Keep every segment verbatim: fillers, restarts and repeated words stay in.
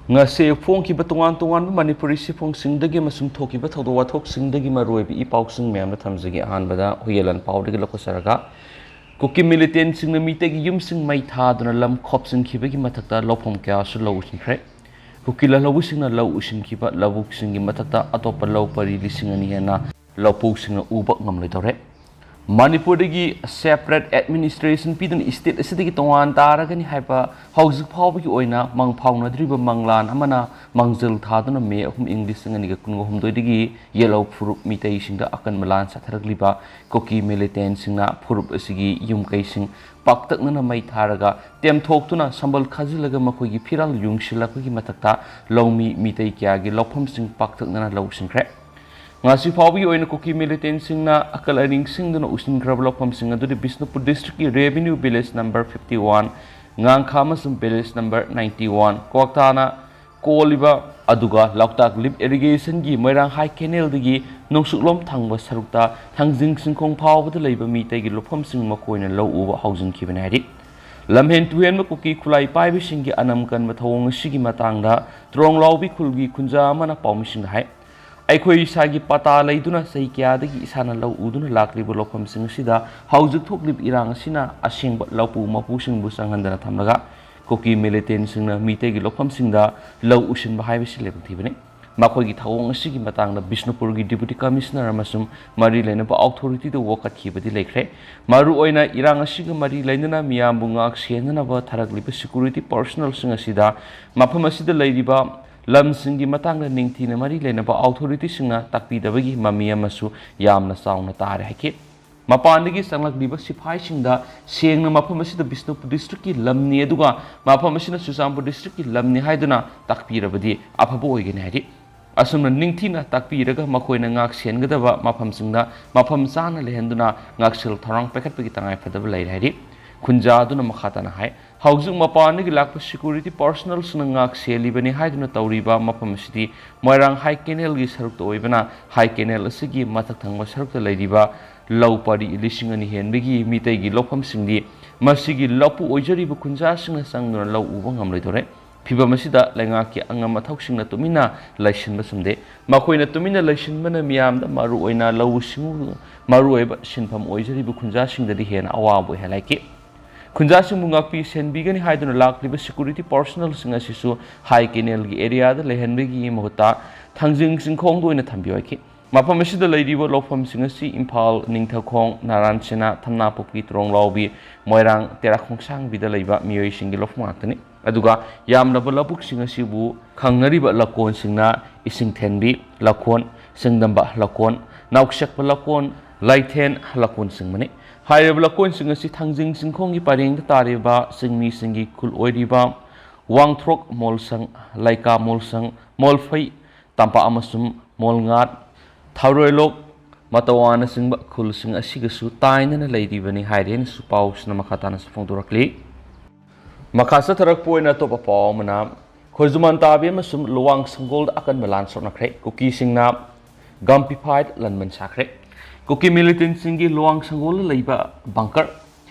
ꯉꯁꯤ ꯐꯣꯡꯈꯤꯕ ꯇꯣꯉꯥꯟ ꯇꯣꯉꯥꯟꯕ ꯃꯅꯤꯄꯨꯔꯤ ꯁꯤꯐꯣꯡꯁꯤꯡꯗꯒꯤ ꯑꯃꯁꯨꯡ ꯊꯣꯛꯈꯤꯕ ꯊꯧꯗꯣꯛ ꯋꯥꯊꯣꯛꯁꯤꯡꯗꯒꯤ ꯃꯔꯨꯑꯣꯏꯕ ꯏ ꯄꯥꯎꯁꯤꯡ ꯃꯌꯥꯝꯗ ꯊꯝꯖꯒꯦ꯫ ꯑꯍꯥꯟꯕꯗ ꯍꯨꯏꯌꯦꯟ ꯂꯥꯟ ꯄꯥꯎꯗꯒꯤ ꯂꯧꯈꯠꯆꯔꯒ, ꯀꯨꯀꯤ ꯃꯤꯂꯤꯇꯦꯟꯁꯤꯡꯅ ꯃꯤꯇꯩꯒꯤ ꯌꯨꯝꯁꯤꯡ ꯃꯩ ꯊꯥꯗꯨꯅ ꯂꯝ ꯈꯣꯞꯆꯤꯟꯈꯤꯕꯒꯤ ꯃꯊꯛꯇ ꯂꯧꯐꯝ ꯀꯌꯥꯁꯨ ꯂꯧ ꯎꯁꯤꯟꯈ꯭ꯔꯦ꯫ ꯀꯨꯀꯤ ꯂꯧꯃꯤꯁꯤꯡꯅ ꯂꯧ ꯎꯁꯤꯟꯈꯤꯕ ꯂꯧꯕꯨꯛꯁꯤꯡꯒꯤ ꯃꯊꯛꯇ ꯑꯇꯣꯞꯄ ꯂꯧ ꯄꯔꯤ ꯂꯤꯁꯤꯡ ꯑꯅꯤ ꯍꯦꯟꯅ ꯂꯧꯄꯨꯛꯁꯤꯡꯅ ꯎꯕ ꯉꯝꯂꯣꯏꯗꯧꯔꯦ꯫ ꯃꯅꯤꯄꯨꯔꯗꯒꯤ separate administration ꯄꯤꯗꯨꯅ state ꯑꯁꯤꯗꯒꯤ ꯇꯣꯉꯥꯟ ꯇꯥꯔꯒꯅꯤ ꯍꯥꯏꯕ ꯍꯧꯖꯤꯛ ꯐꯥꯎꯕꯒꯤ ꯑꯣꯏꯅ ꯃꯪ ꯐꯥꯎꯅꯗ꯭ꯔꯤꯕ ꯃꯪꯂꯥꯟ ꯑꯃꯅ ꯃꯥꯡꯖꯤꯜ ꯊꯥꯗꯨꯅ ꯃꯦ ꯑꯍꯨꯝ ꯏꯪ ꯂꯤꯁꯤꯡ ꯑꯅꯤꯒ ꯀꯨꯟꯍꯨꯝꯗꯣꯏꯗꯒꯤ ꯌꯦꯜꯍꯧ ꯐꯨꯔꯨꯞ ꯃꯤꯇꯩꯁꯤꯡꯗ ꯑꯀꯟꯕ ꯂꯥꯟ ꯆꯠꯊꯔꯛꯂꯤꯕ ꯀꯨꯀꯤ ꯃꯤꯂꯤꯇꯦꯟꯁꯤꯡꯅ ꯐꯨꯔꯨꯞ ꯑꯁꯤꯒꯤ ꯌꯨꯝꯀꯩꯁꯤꯡ ꯄꯥꯛꯇꯛꯅꯅ ꯃꯩ ꯊꯥꯔꯒ ꯇꯦꯝꯊꯣꯛꯇꯨꯅ ꯁꯝꯕꯜ ꯈꯥꯖꯤꯜꯂꯒ ꯃꯈꯣꯏꯒꯤ ꯐꯤꯔꯥꯜ ꯌꯨꯡꯁꯤꯜꯂꯛꯄꯒꯤ ꯃꯊꯛꯇ ꯂꯧꯃꯤ ꯃꯤꯇꯩ ꯀꯌꯥꯒꯤ ꯂꯧꯐꯝꯁꯤꯡ ꯄꯥꯛꯇꯛꯅꯅ ꯂꯧꯁꯤꯟꯈ꯭ꯔꯦ꯫ ꯉꯁꯤ ꯐꯥꯎꯕꯒꯤ ꯑꯣꯏꯅ ꯀꯨꯀꯤ ꯃꯤꯂꯤꯇꯦꯟꯁꯤꯡꯅ ꯑꯀꯜ ꯑꯅꯤꯡ ꯁꯤꯡꯗꯨꯅ ꯎꯁꯤꯟꯈ꯭ꯔꯕ ꯂꯧꯐꯝꯁꯤꯡ ꯑꯗꯨꯗꯤ ꯕꯤꯁꯅꯨꯄꯨꯔ district ꯀꯤ revenue village number fifty one, ꯉꯥꯡꯈꯥ ꯑꯃꯁꯨꯡ village number ninety one, ꯀ꯭ꯋꯥꯛꯇꯥꯅ ꯀꯣꯜꯂꯤꯕ, ꯑꯗꯨꯒ ꯂꯣꯛꯇꯥꯛ lift irrigation ꯒꯤ ꯃꯣꯏꯔꯥꯡ high canal ꯗꯒꯤ ꯅꯣꯡꯆꯨꯞꯂꯣꯝ ꯊꯪꯕ ꯁꯔꯨꯛꯇ ꯊꯥꯡꯖꯤꯡ ꯁꯤꯡꯈꯣꯡ ꯐꯥꯎꯕꯗ ꯂꯩꯕ ꯃꯤꯇꯩꯒꯤ ꯂꯧꯐꯝꯁꯤꯡ ꯃꯈꯣꯏꯅ ꯂꯧ ꯎꯕ ꯍꯧꯖꯤꯟꯈꯤꯕꯅꯤ ꯍꯥꯏꯔꯤ꯫ ꯂꯝꯍꯦꯟ ꯇꯨꯍꯦꯟꯕ ꯀꯨꯀꯤ ꯈꯨꯠꯂꯥꯏ ꯄꯥꯏꯕꯁꯤꯡꯒꯤ ꯑꯅꯝ ꯀꯟꯕ ꯊꯧꯑꯣꯡ ꯑꯁꯤꯒꯤ ꯃꯇꯥꯡꯗ ꯇ꯭ꯔꯣꯡꯂꯥꯎꯕꯤ ꯈꯨꯜꯒꯤ ꯈꯨꯟꯖꯥ ꯑꯃꯅ ꯄꯥꯎꯃꯤꯁꯤꯡꯗ ꯍꯥꯏ, ꯑꯩꯈꯣꯏ ꯏꯁꯥꯒꯤ ꯄꯇꯥ ꯂꯩꯗꯨꯅ ꯆꯍꯤ ꯀꯌꯥꯗꯒꯤ ꯏꯁꯥꯅ ꯂꯧ ꯎꯗꯨꯅ ꯂꯥꯛꯂꯤꯕ ꯂꯧꯐꯝꯁꯤꯡ ꯑꯁꯤꯗ ꯍꯧꯖꯤꯛ ꯊꯣꯛꯂꯤꯕ ꯏꯔꯥꯡ ꯑꯁꯤꯅ ꯑꯁꯦꯡꯕ ꯂꯧꯄꯨ ꯃꯄꯨꯁꯤꯡꯕꯨ ꯆꯪꯍꯟꯗꯅ ꯊꯝꯂꯒ ꯀꯨꯀꯤ ꯃꯤꯂꯤꯇꯦꯟꯁꯤꯡꯅ ꯃꯤꯇꯩꯒꯤ ꯂꯧꯐꯝꯁꯤꯡꯗ ꯂꯧ ꯎꯁꯤꯟꯕ ꯍꯥꯏꯕꯁꯤ ꯂꯥꯏꯕꯛ ꯊꯤꯕꯅꯤ꯫ ꯃꯈꯣꯏꯒꯤ ꯊꯧꯑꯣꯡ ꯑꯁꯤꯒꯤ ꯃꯇꯥꯡꯗ ꯕꯤꯁꯅꯨꯄꯨꯔꯒꯤ deputy commissioner ꯑꯃꯁꯨꯡ ꯃꯔꯤ ꯂꯩꯅꯕ authority ꯗ ꯋꯥꯀꯠꯈꯤꯕꯗꯤ ꯂꯩꯈ꯭ꯔꯦ꯫ ꯃꯔꯨꯑꯣꯏꯅ ꯏꯔꯥꯡ ꯑꯁꯤꯒ ꯃꯔꯤ ꯂꯩꯅꯅ ꯃꯤꯌꯥꯝꯕꯨ ꯉꯥꯛ ꯁꯦꯟꯅꯅꯕ ꯊꯥꯔꯛꯂꯤꯕ security personnel ꯁꯤꯡ ꯑꯁꯤꯗ ꯃꯐꯝ ꯑꯁꯤꯗ ꯂꯩꯔꯤꯕ ꯂꯝꯁꯤꯡꯒꯤ ꯃꯇꯥꯡꯗ ꯅꯤꯡꯊꯤꯅ ꯃꯔꯤ ꯂꯩꯅꯕ authority ꯁꯤꯡꯅ ꯇꯥꯛꯄꯤꯗꯕꯒꯤ ꯃꯃꯤ ꯑꯃꯁꯨ ꯌꯥꯝꯅ ꯆꯥꯎꯅ ꯇꯥꯔꯦ ꯍꯥꯏꯈꯤ꯫ ꯃꯄꯥꯟꯗꯒꯤ ꯆꯪꯂꯛꯂꯤꯕ ꯁꯤꯐꯥꯏꯁꯤꯡꯗ ꯁꯦꯡꯅ ꯃꯐꯝ ꯑꯁꯤꯗ ꯕꯤꯁꯅꯨꯄꯨꯔ district ꯀꯤ ꯂꯝꯅꯤ, ꯑꯗꯨꯒ ꯃꯐꯝ ꯑꯁꯤꯅ ꯆꯨꯔꯆꯥꯟꯄꯨꯔ district ꯀꯤ ꯂꯝꯅꯤ ꯍꯥꯏꯗꯨꯅ ꯇꯥꯛꯄꯤꯔꯕꯗꯤ ꯑꯐꯕ ꯑꯣꯏꯒꯅꯤ ꯍꯥꯏꯔꯤ꯫ ꯑꯁꯨꯝꯅ ꯅꯤꯡꯊꯤꯅ ꯇꯥꯛꯄꯤꯔꯒ ꯃꯈꯣꯏꯅ ꯉꯥꯛ ꯁꯦꯟꯒꯗꯕ ꯃꯐꯝꯁꯤꯡꯗ ꯃꯐꯝ ꯆꯥꯅ ꯂꯩꯍꯟꯗꯨꯅ ꯉꯥꯛꯁꯦꯜ ꯊꯧꯔꯥꯡ ꯄꯥꯏꯈꯠꯄꯒꯤ ꯇꯉꯥꯏꯐꯗꯕ ꯂꯩꯔꯦ ꯍꯥꯏꯔꯤ꯫ ꯈꯨꯟꯖꯥ ꯑꯗꯨꯅ ꯃꯈꯥ ꯇꯥꯅ ꯍꯥꯏ, ꯍꯧꯖꯤꯛ ꯃꯄꯥꯟꯗꯒꯤ ꯂꯥꯛꯄ security personnel ꯁꯤꯡꯅ ꯉꯥꯛ ꯁꯦꯜꯂꯤꯕꯅꯤ ꯍꯥꯏꯗꯨꯅ ꯇꯧꯔꯤꯕ ꯃꯐꯝ ꯑꯁꯤꯗꯤ ꯃꯣꯏꯔꯥꯡ high canal ꯒꯤ ꯁꯔꯨꯛꯇ ꯑꯣꯏꯕꯅ, high canal ꯑꯁꯤꯒꯤ ꯃꯊꯛ ꯊꯪꯕ ꯁꯔꯨꯛꯇ ꯂꯩꯔꯤꯕ ꯂꯧ ꯄꯔꯤ ꯂꯤꯁꯤꯡ ꯑꯅꯤ ꯍꯦꯟꯕꯒꯤ ꯃꯤꯇꯩꯒꯤ ꯂꯧꯐꯝꯁꯤꯡꯗꯤ ꯃꯁꯤꯒꯤ ꯂꯧꯄꯨ ꯑꯣꯏꯖꯔꯤꯕ ꯈꯨꯟꯖꯥꯁꯤꯡꯅ ꯆꯪꯗꯨꯅ ꯂꯧ ꯎꯕ ꯉꯝꯂꯣꯏꯗꯧꯔꯦ꯫ ꯐꯤꯚꯝ ꯑꯁꯤꯗ ꯂꯩꯉꯥꯛꯀꯤ ꯑꯉꯝ ꯑꯊꯧꯁꯤꯡꯅ ꯇꯨꯃꯤꯟꯅ ꯂꯩꯁꯤꯟꯕ ꯆꯨꯝꯗꯦ꯫ ꯃꯈꯣꯏꯅ ꯇꯨꯃꯤꯟꯅ ꯂꯩꯁꯤꯟꯕꯅ ꯃꯤꯌꯥꯝꯗ ꯃꯔꯨꯑꯣꯏꯅ ꯂꯧꯎ ꯁꯤꯡꯎ ꯃꯔꯨꯑꯣꯏꯕ ꯁꯤꯟꯐꯝ ꯑꯣꯏꯖꯔꯤꯕ ꯈꯨꯟꯖꯥꯁꯤꯡꯗꯗꯤ ꯍꯦꯟꯅ ꯑꯋꯥꯕ ꯑꯣꯏꯍꯜꯂꯛꯈꯤ꯫ ꯈꯨꯟꯖꯥꯁꯤꯡꯕꯨ ꯉꯥꯛꯄꯤ ꯁꯦꯟꯕꯤꯒꯅꯤ ꯍꯥꯏꯗꯨꯅ ꯂꯥꯛꯂꯤꯕ security personnelꯁꯤꯡ ꯑꯁꯤꯁꯨ ꯍꯥꯏ ꯀꯦꯅꯦꯜꯒꯤ areaꯗ ꯂꯩꯍꯟꯕꯒꯤ ꯃꯍꯨꯠꯇ ꯊꯥꯡꯖꯤꯡ ꯆꯤꯡꯈꯣꯡꯗ ꯑꯣꯏꯅ ꯊꯝꯕꯤꯌꯨ ꯍꯥꯏꯈꯤ꯫ ꯃꯐꯝ ꯑꯁꯤꯗ ꯂꯩꯔꯤꯕ ꯂꯧꯐꯝꯁꯤꯡ ꯑꯁꯤ ꯏꯝꯐꯥꯜ, ꯅꯤꯡꯊꯧꯈꯣꯡ, ꯅꯥꯔꯥꯟ ꯁꯦꯅꯥ, ꯊꯝꯅꯥꯄꯣꯛꯄꯤ, ꯇ꯭ꯔꯣꯡꯂꯥꯎꯕꯤ, ꯃꯣꯏꯔꯥꯡ, ꯇꯦꯔꯥꯈꯣꯡꯁꯥꯡꯕꯤꯗ ꯂꯩꯕ ꯃꯤꯑꯣꯏꯁꯤꯡꯒꯤ ꯂꯧꯐꯝ ꯉꯥꯛꯇꯅꯤ꯫ ꯑꯗꯨꯒ ꯌꯥꯝꯂꯕ ꯂꯧꯕꯨꯛꯁꯤꯡ ꯑꯁꯤꯕꯨ ꯈꯪꯅꯔꯤꯕ ꯂꯧꯀꯣꯟꯁꯤꯡꯅ ꯏꯁꯤꯡ ꯊꯦꯟꯕꯤ ꯂꯧꯀꯣꯟ, ꯁꯤꯡꯗꯝꯕ ꯂꯧꯀꯣꯟ, ꯅꯥꯎꯁꯦꯛꯄ ꯂꯧꯀꯣꯟ, ꯂꯩꯊꯦꯟ ꯂꯧꯀꯣꯟꯁꯤꯡꯕꯅꯤ꯫ ꯍꯥꯏꯔꯤꯕ ꯂꯧꯀꯣꯟꯁꯤꯡ ꯑꯁꯤ ꯊꯥꯡꯖꯤꯡ ꯆꯤꯡꯈꯣꯡꯒꯤ ꯄꯔꯦꯡꯗ ꯇꯥꯔꯤꯕ ꯆꯤꯡꯃꯤꯁꯤꯡꯒꯤ ꯈꯨꯜ ꯑꯣꯏꯔꯤꯕ ꯋꯥꯡꯊ꯭ꯔꯣꯛ, ꯃꯣꯜꯁꯪ, ꯂꯩꯀꯥ ꯃꯣꯜꯁꯪ, ꯃꯣꯜꯐꯩ, ꯇꯝꯄꯥꯛ ꯑꯃꯁꯨꯡ ꯃꯣꯜꯉꯥꯠ, ꯊꯥꯔꯣꯏꯂꯣꯛ, ꯃꯇꯋꯥꯅꯆꯤꯡꯕ ꯈꯨꯜꯁꯤꯡ ꯑꯁꯤꯒꯁꯨ ꯇꯥꯏꯅꯅ ꯂꯩꯔꯤꯕꯅꯤ ꯍꯥꯏꯔꯦꯅꯁꯨ ꯄꯥꯎꯁꯤꯅ ꯃꯈꯥ ꯇꯥꯅꯁꯨ ꯐꯣꯡꯗꯣꯔꯛꯂꯤ꯫ ꯃꯈꯥ ꯆꯠꯊꯔꯛꯄ ꯑꯣꯏꯅ ꯑꯇꯣꯞꯄ ꯄꯥꯎ ꯑꯃꯅ, ꯈꯣꯏꯖꯨꯃꯥꯟ ꯇꯥꯕꯤ ꯑꯃꯁꯨꯡ ꯂꯨꯋꯥꯡ ꯁꯪꯒꯣꯜꯗ ꯑꯀꯟꯕ ꯂꯥꯟ ꯁꯣꯛꯅꯈ꯭ꯔꯦ꯫ ꯀꯨꯀꯤꯁꯤꯡꯅ ꯒꯝ ꯐꯤꯐꯥꯏꯠ ꯂꯥꯟꯕꯟ ꯁꯥꯈ꯭ꯔꯦ꯫ ꯀꯨꯀꯤ ꯃꯤꯂꯤꯇꯦꯟꯁꯤꯡꯒꯤ ꯂꯨꯋꯥꯡ ꯁꯪꯒꯣꯜꯗ ꯂꯩꯕ ꯕꯪꯀꯔ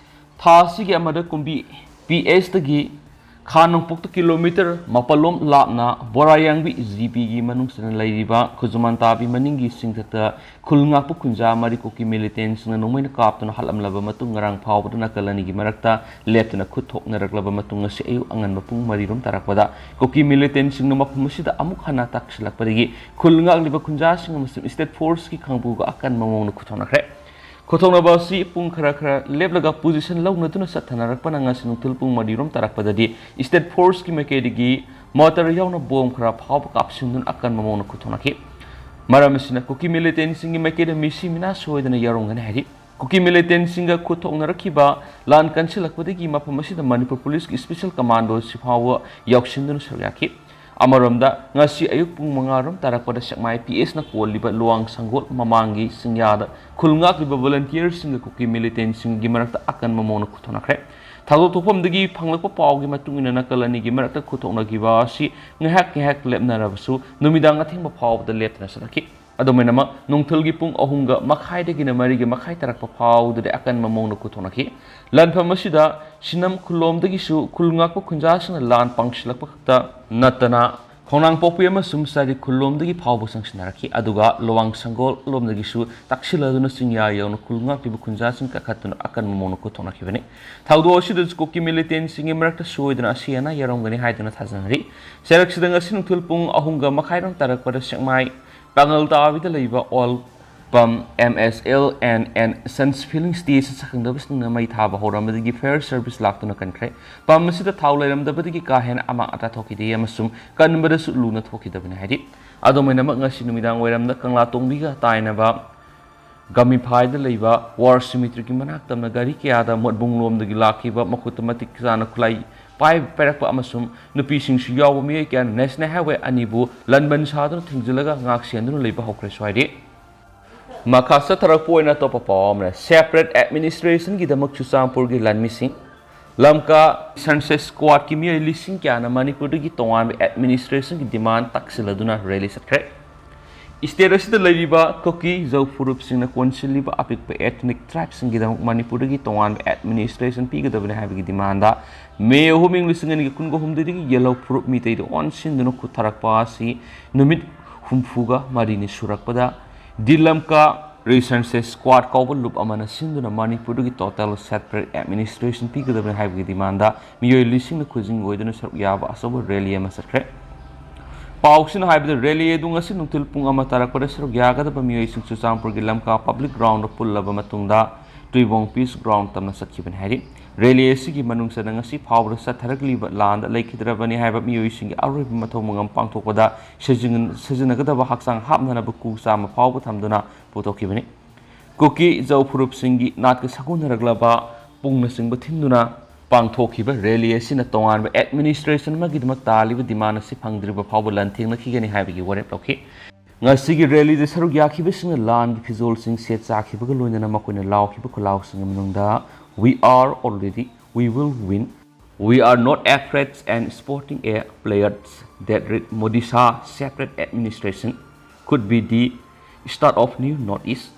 ꯊꯥ ꯑꯁꯤꯒꯤ ꯑꯃꯗ ꯀꯨꯝꯕꯤ ꯄꯤ ꯑꯦꯁꯇꯒꯤ ꯈꯥ ꯅꯣꯡꯄꯣꯛꯇ ꯀꯤꯂꯣꯃꯤꯇꯔ ꯃꯥꯄꯜꯂꯣꯝ ꯂꯥꯞꯅ ꯕꯣꯔꯥꯌꯥꯡꯕꯤ ꯖꯤ ꯄꯤꯒꯤ ꯃꯅꯨꯡ ꯆꯟꯅ ꯂꯩꯔꯤꯕ ꯈꯨꯖꯨꯃꯥꯟ ꯇꯥꯕꯤ ꯃꯅꯤꯡꯒꯤ ꯆꯤꯡꯊꯛꯇ ꯈꯨꯜ ꯉꯥꯛꯄ ꯈꯨꯟꯖꯥ ꯃꯔꯤ ꯀꯨꯀꯤ ꯃꯤꯂꯤꯇꯦꯟꯁꯤꯡꯅ ꯅꯣꯡꯃꯩꯅ ꯀꯥꯞꯇꯨꯅ ꯍꯥꯠꯂꯝꯂꯕ ꯃꯇꯨꯡ, ꯉꯔꯥꯡ ꯐꯥꯎꯕꯗ ꯅꯥꯀꯜ ꯑꯅꯤꯒꯤ ꯃꯔꯛꯇ ꯂꯦꯞꯇꯅ ꯈꯨꯠ ꯊꯣꯛꯅꯔꯛꯂꯕ ꯃꯇꯨꯡ, ꯉꯁꯤ ꯑꯌꯨꯛ ꯑꯉꯟꯕ ꯄꯨꯡ ꯃꯔꯤꯔꯣꯝ ꯇꯥꯔꯛꯄꯗ ꯀꯨꯀꯤ ꯃꯤꯂꯤꯇꯦꯟꯁꯤꯡꯅ ꯃꯐꯝ ꯑꯁꯤꯗ ꯑꯃꯨꯛ ꯍꯟꯅ ꯇꯥꯛꯁꯤꯜꯂꯛꯄꯗꯒꯤ ꯈꯨꯜ ꯉꯥꯛꯂꯤꯕ ꯈꯨꯟꯖꯥꯁꯤꯡ ꯑꯃꯁꯨꯡ ꯁ꯭ꯇꯦꯠ ꯐꯣꯔꯁꯀꯤ ꯀꯥꯡꯕꯨꯒ ꯑꯀꯟꯕ ꯃꯑꯣꯡꯗ ꯈꯨꯠꯊꯣꯛꯅꯈ꯭ꯔꯦ꯫ ꯈꯨꯠꯊꯣꯛꯅꯕ ꯑꯁꯤ ꯄꯨꯡ ꯈꯔ ꯈꯔ ꯂꯦꯞꯂꯒ ꯄꯣꯖꯤꯁꯟ ꯂꯧꯅꯗꯨꯅ ꯆꯠꯊꯅꯔꯛꯄꯅ ꯉꯁꯤ ꯅꯨꯡꯊꯤꯜ ꯄꯨꯡ ꯃꯔꯤꯔꯣꯝ ꯇꯥꯔꯛꯄꯗꯗꯤ ꯁ꯭ꯇꯦꯠ ꯐꯣꯔꯁꯀꯤ ꯃꯥꯏꯀꯩꯗꯒꯤ ꯃꯣꯇꯔ ꯌꯥꯎꯅ ꯕꯣꯝ ꯈꯔ ꯐꯥꯎꯕ ꯀꯥꯞꯁꯤꯟꯗꯨꯅ ꯑꯀꯟꯕ ꯃꯑꯣꯡꯗ ꯈꯨꯠꯊꯣꯛꯅꯈꯤ꯫ ꯃꯔꯝ ꯑꯁꯤꯅ ꯀꯨꯀꯤ ꯃꯤꯂꯤꯇꯦꯟꯁꯤꯡꯒꯤ ꯃꯥꯏꯀꯩꯗ ꯃꯤꯁꯤ ꯃꯤꯅꯥ ꯁꯣꯏꯗꯅ ꯌꯥꯎꯔꯝꯒꯅꯤ ꯍꯥꯏꯔꯤ꯫ ꯀꯨꯀꯤ ꯃꯤꯂꯤꯇꯦꯟꯁꯤꯡꯒ ꯈꯨꯠꯊꯣꯛꯅꯔꯛꯈꯤꯕ ꯂꯥꯟ ꯀꯟꯁꯤꯜꯂꯛꯄꯗꯒꯤ ꯃꯐꯝ ꯑꯁꯤꯗ ꯃꯅꯤꯄꯨꯔ ꯄꯨꯂꯤꯁꯀꯤ ꯁ꯭ꯄꯦꯁꯦꯜ ꯀꯃꯥꯟꯗꯣꯁꯤ ꯐꯥꯎꯕ ꯌꯥꯎꯁꯤꯟꯗꯨꯅ ꯁꯔꯨꯛ ꯌꯥꯈꯤ꯫ ꯑꯃꯔꯣꯝꯗ, ꯉꯁꯤ ꯑꯌꯨꯛ ꯄꯨꯡ ꯃꯉꯥꯔꯣꯝ ꯇꯥꯔꯛꯄꯗ ꯁꯦꯛꯃꯥꯏ ꯄꯤ ꯑꯦꯁꯅ ꯀꯣꯜꯂꯤꯕ ꯂꯨꯋꯥꯡ ꯁꯪꯒꯣꯜ ꯃꯃꯥꯡꯒꯤ ꯆꯤꯡꯌꯥꯗ ꯈꯨꯜ ꯉꯥꯛꯂꯤꯕ ꯚꯣꯂꯨꯟꯇꯤꯌꯔꯁꯤꯡꯒ ꯀꯨꯀꯤ ꯃꯤꯂꯤꯇꯦꯟꯁꯤꯡꯒꯤ ꯃꯔꯛꯇ ꯑꯀꯟꯕ ꯃꯑꯣꯡꯗ ꯈꯨꯠꯊꯣꯛꯅꯈ꯭ꯔꯦ꯫ ꯊꯧꯗꯣꯛ ꯊꯣꯛꯐꯝꯗꯒꯤ ꯐꯪꯂꯛꯄ ꯄꯥꯎꯒꯤ ꯃꯇꯨꯡ ꯏꯟꯅ ꯅꯥꯀꯜ ꯑꯅꯤꯒꯤ ꯃꯔꯛꯇ ꯈꯨꯠꯊꯣꯛꯅꯈꯤꯕ ꯑꯁꯤ ꯉꯥꯏꯍꯥꯛ ꯉꯥꯏꯍꯥꯛ ꯂꯦꯞꯅꯔꯕꯁꯨ ꯅꯨꯃꯤꯗꯥꯡ ꯑꯊꯦꯡꯕ ꯐꯥꯎꯕꯗ ꯂꯦꯞꯇꯅ ꯆꯠꯊꯈꯤ꯫ ꯑꯗꯨꯃꯥꯏꯅꯃꯛ ꯅꯨꯡꯊꯤꯜꯒꯤ ꯄꯨꯡ ꯑꯍꯨꯝꯒ ꯃꯈꯥꯏꯗꯒꯤꯅ ꯃꯔꯤꯒ ꯃꯈꯥꯏ ꯇꯥꯔꯛꯄ ꯐꯥꯎꯕꯗꯗꯤ ꯑꯀꯟꯕ ꯃꯑꯣꯡꯗ ꯈꯨꯠꯊꯣꯛꯅꯈꯤ꯫ ꯂꯥꯟꯐꯝ ꯑꯁꯤꯗ ꯁꯤꯅꯝ ꯈꯨꯂꯣꯝꯗꯒꯤꯁꯨ ꯈꯨꯜ ꯉꯥꯛꯄ ꯈꯨꯟꯖꯥꯁꯤꯡꯅ ꯂꯥꯟ ꯄꯥꯡꯁꯤꯜꯂꯛꯄ ꯈꯛꯇ ꯅꯠꯇꯅ ꯈꯣꯡꯅꯥꯡ ꯄꯣꯛꯄꯤ ꯑꯃꯁꯨꯡ ꯆꯥꯏꯔꯤ ꯈꯨꯜꯂꯣꯝꯗꯒꯤ ꯐꯥꯎꯕ ꯆꯪꯁꯤꯟꯅꯔꯛꯈꯤ꯫ ꯑꯗꯨꯒ ꯂꯋꯥꯡ ꯁꯪꯒꯣꯜ ꯂꯣꯝꯗꯒꯤꯁꯨ ꯇꯛꯁꯤꯜꯂꯗꯨꯅ ꯆꯤꯡꯌꯥ ꯌꯧꯅ ꯈꯨꯜ ꯉꯥꯛꯂꯤꯕ ꯈꯨꯟꯖꯥꯁꯤꯡ ꯀꯥꯈꯠꯇꯨꯅ ꯑꯀꯟꯕ ꯃꯑꯣꯡꯗ ꯈꯨꯠꯊꯣꯛꯅꯈꯤꯕꯅꯤ꯫ ꯊꯧꯗꯣꯛ ꯑꯁꯤꯗ ꯀꯨꯀꯤ ꯃꯤꯂꯤꯇꯦꯟꯁꯤꯡꯒꯤ ꯃꯔꯛꯇ ꯁꯣꯏꯗꯅ ꯑꯁꯤ ꯑꯅꯥ ꯌꯥꯎꯔꯝꯒꯅꯤ ꯍꯥꯏꯗꯨꯅ ꯊꯥꯖꯅꯔꯤ꯫ ꯆꯩꯔꯛꯁꯤꯗ ꯉꯁꯤ ꯅꯨꯡꯊꯤꯜ ꯄꯨꯡ ꯑꯍꯨꯝꯒ ꯃꯈꯥꯏꯔꯣꯝ ꯇꯥꯔꯛꯄꯗ ꯁꯦꯛꯃꯥꯏ ꯄꯥꯉꯜ ꯇꯥꯕꯤꯗ ꯂꯩꯕ oil pump M S L and Sons Filling Station ꯁꯛꯈꯪꯗꯕꯁꯤꯡꯅ ꯃꯩ ꯊꯥꯕ ꯍꯧꯔꯝꯕꯗꯒꯤ fire service ꯂꯥꯛꯇꯨꯅ ꯀꯟꯈ꯭ꯔꯦ꯫ ꯄꯝ ꯑꯁꯤꯗ ꯊꯥꯎ ꯂꯩꯔꯝꯗꯕꯗꯒꯤ ꯀꯥ ꯍꯦꯟꯅ ꯑꯃꯥꯡ ꯑꯇꯥ ꯊꯣꯛꯈꯤꯗꯦ ꯑꯃꯁꯨꯡ ꯀꯟꯕꯗꯁꯨ ꯂꯨꯅ ꯊꯣꯛꯈꯤꯗꯕꯅꯤ ꯍꯥꯏꯔꯤ꯫ ꯑꯗꯨꯃꯥꯏꯅꯃꯛ ꯉꯁꯤ ꯅꯨꯃꯤꯗꯥꯡ ꯋꯥꯏꯔꯝꯗ ꯀꯪꯂꯥ ꯇꯣꯡꯕꯤꯒ ꯇꯥꯏꯅꯕ ꯒꯥꯃꯤꯐꯥꯏꯗ ꯂꯩꯕ ꯋꯥꯔ ꯁꯤꯃꯤꯇ꯭ꯔꯤꯒꯤ ꯃꯅꯥꯛ ꯇꯝꯅ ꯒꯥꯔꯤ ꯀꯌꯥꯗ ꯃꯣꯠꯕꯨꯡꯂꯣꯝꯗꯒꯤ ꯂꯥꯛꯈꯤꯕ ꯃꯈꯨꯠꯇ ꯃꯇꯤꯛ ꯆꯥꯅ ꯈꯨꯠꯂꯥꯏ ꯄꯥꯏ ꯄꯥꯏꯔꯛꯄ ꯑꯃꯁꯨꯡ ꯅꯨꯄꯤꯁꯤꯡꯁꯨ ꯌꯥꯎꯕ ꯃꯤꯑꯣꯏ ꯀꯌꯥꯅ National Highway ꯑꯅꯤꯕꯨ ꯂꯟꯕꯟ ꯁꯥꯗꯨꯅ ꯊꯤꯡꯖꯤꯜꯂꯒ ꯉꯥꯛ ꯁꯦꯟꯗꯨꯅ ꯂꯩꯕ ꯍꯧꯈ꯭ꯔꯦ ꯁ꯭ꯋꯥꯏꯗꯤ꯫ ꯃꯈꯥ ꯆꯠꯊꯔꯛꯄ ꯑꯣꯏꯅ ꯑꯇꯣꯞꯄ ꯄꯥꯎ ꯑꯃꯅ, separate administrationꯒꯤꯗꯃꯛ ꯆꯨꯔꯆꯥꯟꯄꯨꯔꯒꯤ ꯂꯥꯟꯃꯤꯁꯤꯡ, ꯂꯝꯀꯥ ꯁꯟꯁꯦꯠ ꯁ꯭ꯀ꯭ꯋꯥꯗꯀꯤ ꯃꯤꯑꯣꯏ ꯂꯤꯁꯤꯡ ꯀꯌꯥꯅ ꯃꯅꯤꯄꯨꯔꯗꯒꯤ ꯇꯣꯉꯥꯟꯕ administrationꯒꯤ demand ꯇꯛꯁꯤꯜꯂꯗꯨꯅ rally ꯆꯠꯈ꯭ꯔꯦ꯫ State ꯑꯁꯤꯗ ꯂꯩꯔꯤꯕ ꯀꯨꯀꯤ ꯖꯧ ꯐꯨꯔꯨꯞꯁꯤꯡꯅ ꯀꯣꯟꯁꯤꯜꯂꯤꯕ ꯑꯄꯤꯛꯄ ethnic tribeꯁꯤꯡꯒꯤꯗꯃꯛ ꯃꯅꯤꯄꯨꯔꯗꯒꯤ ꯇꯣꯉꯥꯟꯕ administration ꯄꯤꯒꯗꯕꯅꯤ ꯍꯥꯏꯕꯒꯤ demandꯗ May ꯑꯍꯨꯝ, ꯏꯪ ꯂꯤꯁꯤꯡ ꯑꯅꯤꯒ ꯀꯨꯟꯒ ꯍꯨꯝꯗꯣꯏꯗꯒꯤ ꯌꯦꯜꯍꯧ ꯐꯨꯔꯨꯞ ꯃꯤꯇꯩꯗ ꯑꯣꯟꯁꯤꯟꯗꯨꯅ ꯈꯨꯠꯊꯔꯛꯄ ꯑꯁꯤ ꯅꯨꯃꯤꯠ ꯍꯨꯝꯐꯨꯒ ꯃꯔꯤꯅꯤ ꯁꯨꯔꯛꯄꯗ ꯗꯤꯂꯝꯀꯥ ꯔꯤꯁꯟꯁꯦꯁ ꯁ꯭ꯀ꯭ꯋꯥꯗ ꯀꯧꯕ ꯂꯨꯞ ꯑꯃꯅ ꯁꯤꯟꯗꯨꯅ ꯃꯅꯤꯄꯨꯔꯗꯒꯤ total separate administration ꯄꯤꯒꯗꯕꯅꯤ ꯍꯥꯏꯕꯒꯤ demandꯗ ꯃꯤꯑꯣꯏ ꯂꯤꯁꯤꯡꯅ ꯈꯨꯖꯤꯡ ꯑꯣꯏꯗꯨꯅ ꯁꯔꯨꯛ ꯌꯥꯕ ꯑꯆꯧꯕ rally ꯑꯃ ꯆꯠꯈ꯭ꯔꯦ꯫ ꯄꯥꯎꯁꯤꯅ ꯍꯥꯏꯕꯗ rally ꯑꯗꯨ ꯉꯁꯤ ꯅꯨꯡꯊꯤꯜ ꯄꯨꯡ ꯑꯃ ꯇꯥꯔꯛꯄꯗ ꯁꯔꯨꯛ ꯌꯥꯒꯗꯕ ꯃꯤꯑꯣꯏꯁꯤꯡ ꯆꯨꯔꯆꯥꯟꯄꯨꯔꯒꯤ ꯂꯝꯀꯥ public groundꯗ ꯄꯨꯜꯂꯕ ꯃꯇꯨꯡꯗ ꯇꯨꯏꯕꯣꯡ peace ground ꯇꯝꯅ ꯆꯠꯈꯤꯕꯅꯤ ꯍꯥꯏꯔꯤ꯫ Rally ꯑꯁꯤꯒꯤ ꯃꯅꯨꯡ ꯆꯟꯅ ꯉꯁꯤ ꯐꯥꯎꯕꯗ ꯆꯠꯊꯔꯛꯂꯤꯕ ꯂꯥꯟꯗ ꯂꯩꯈꯤꯗ꯭ꯔꯕꯅꯤ ꯍꯥꯏꯕ ꯃꯤꯑꯣꯏꯁꯤꯡꯒꯤ ꯑꯔꯣꯏꯕ ꯃꯊꯧ ꯃꯉꯝ ꯄꯥꯡꯊꯣꯛꯄꯗ ꯁꯤꯖꯤꯟ-, ꯁꯤꯖꯤꯟꯅꯒꯗꯕ ꯍꯛꯆꯥꯡ ꯍꯥꯞꯅꯅꯕ ꯀꯨ ꯆꯥꯝꯃ ꯐꯥꯎꯕ ꯊꯝꯗꯨꯅ ꯄꯨꯊꯣꯛꯈꯤꯕꯅꯤ꯫ ꯀꯨꯀꯤ ꯖꯧ ꯐꯨꯔꯨꯞꯁꯤꯡꯒꯤ ꯅꯥꯠꯀ ꯁꯥꯒꯣꯟꯅꯔꯛꯂꯕ ꯄꯨꯡꯅꯆꯤꯡꯕ ꯊꯤꯟꯗꯨꯅ ꯄꯥꯡꯊꯣꯛꯈꯤꯕ rally ꯑꯁꯤꯅ ꯇꯣꯉꯥꯟꯕ administration ꯑꯃꯒꯤꯗꯃꯛ ꯇꯥꯜꯂꯤꯕ demand ꯑꯁꯤ ꯐꯪꯗ꯭ꯔꯤꯕ ꯐꯥꯎꯕ ꯂꯥꯟꯊꯦꯡꯅꯈꯤꯒꯅꯤ ꯍꯥꯏꯕꯒꯤ ꯋꯥꯔꯦꯞ ꯂꯧꯈꯤ꯫ ꯉꯁꯤꯒꯤ rallyꯗ ꯁꯔꯨꯛ ꯌꯥꯈꯤꯕꯁꯤꯡꯅ ꯂꯥꯟꯒꯤ ꯐꯤꯖꯣꯜꯁꯤꯡ ꯁꯦꯠ ꯆꯥꯈꯤꯕꯒ ꯂꯣꯏꯅꯅ ꯃꯈꯣꯏꯅ ꯂꯥꯎꯈꯤꯕ ꯈꯨꯂꯥꯎꯁꯤꯡꯒꯤ ꯃꯅꯨꯡꯗ "We are already, we will win," "We are not afraid and supporting a pledge that read Modi Shah separate administration could be the Start of New North East,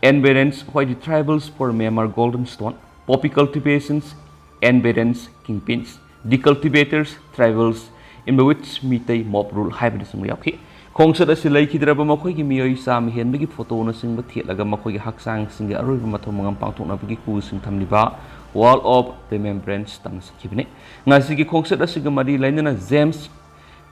Environs, Why the Tribals for Myanmar Golden Stone, Poppy Cultivations, Environs, Kingpins, Decultivators, Tribals, Imbawits, Meitei, Mob Rule ꯍꯥꯏꯕꯅꯆꯤꯡꯕ ꯌꯥꯎꯈꯤ꯫ ꯈꯣꯡꯆꯠ ꯑꯁꯤ ꯂꯩꯈꯤꯗ꯭ꯔꯕ ꯃꯈꯣꯏꯒꯤ ꯃꯤꯑꯣꯏ ꯆꯥꯝꯃ ꯍꯦꯟꯕꯒꯤ ꯐꯣꯇꯣꯅꯆꯤꯡꯕ ꯊꯦꯠꯂꯒ ꯃꯈꯣꯏꯒꯤ ꯍꯛꯆꯥꯡꯁꯤꯡꯒꯤ ꯑꯔꯣꯏꯕ ꯃꯊꯧ ꯃꯉꯝ ꯄꯥꯡꯊꯣꯛꯅꯕꯒꯤ ꯀꯨꯁꯤꯡ ꯊꯝꯂꯤꯕ Wall of Remembrance ꯇꯝꯅ ꯆꯠꯈꯤꯕꯅꯤ꯫ ꯉꯁꯤꯒꯤ ꯈꯣꯡꯆꯠ ꯑꯁꯤꯒ ꯃꯔꯤ ꯂꯩꯅꯅ ꯖꯦꯝꯁ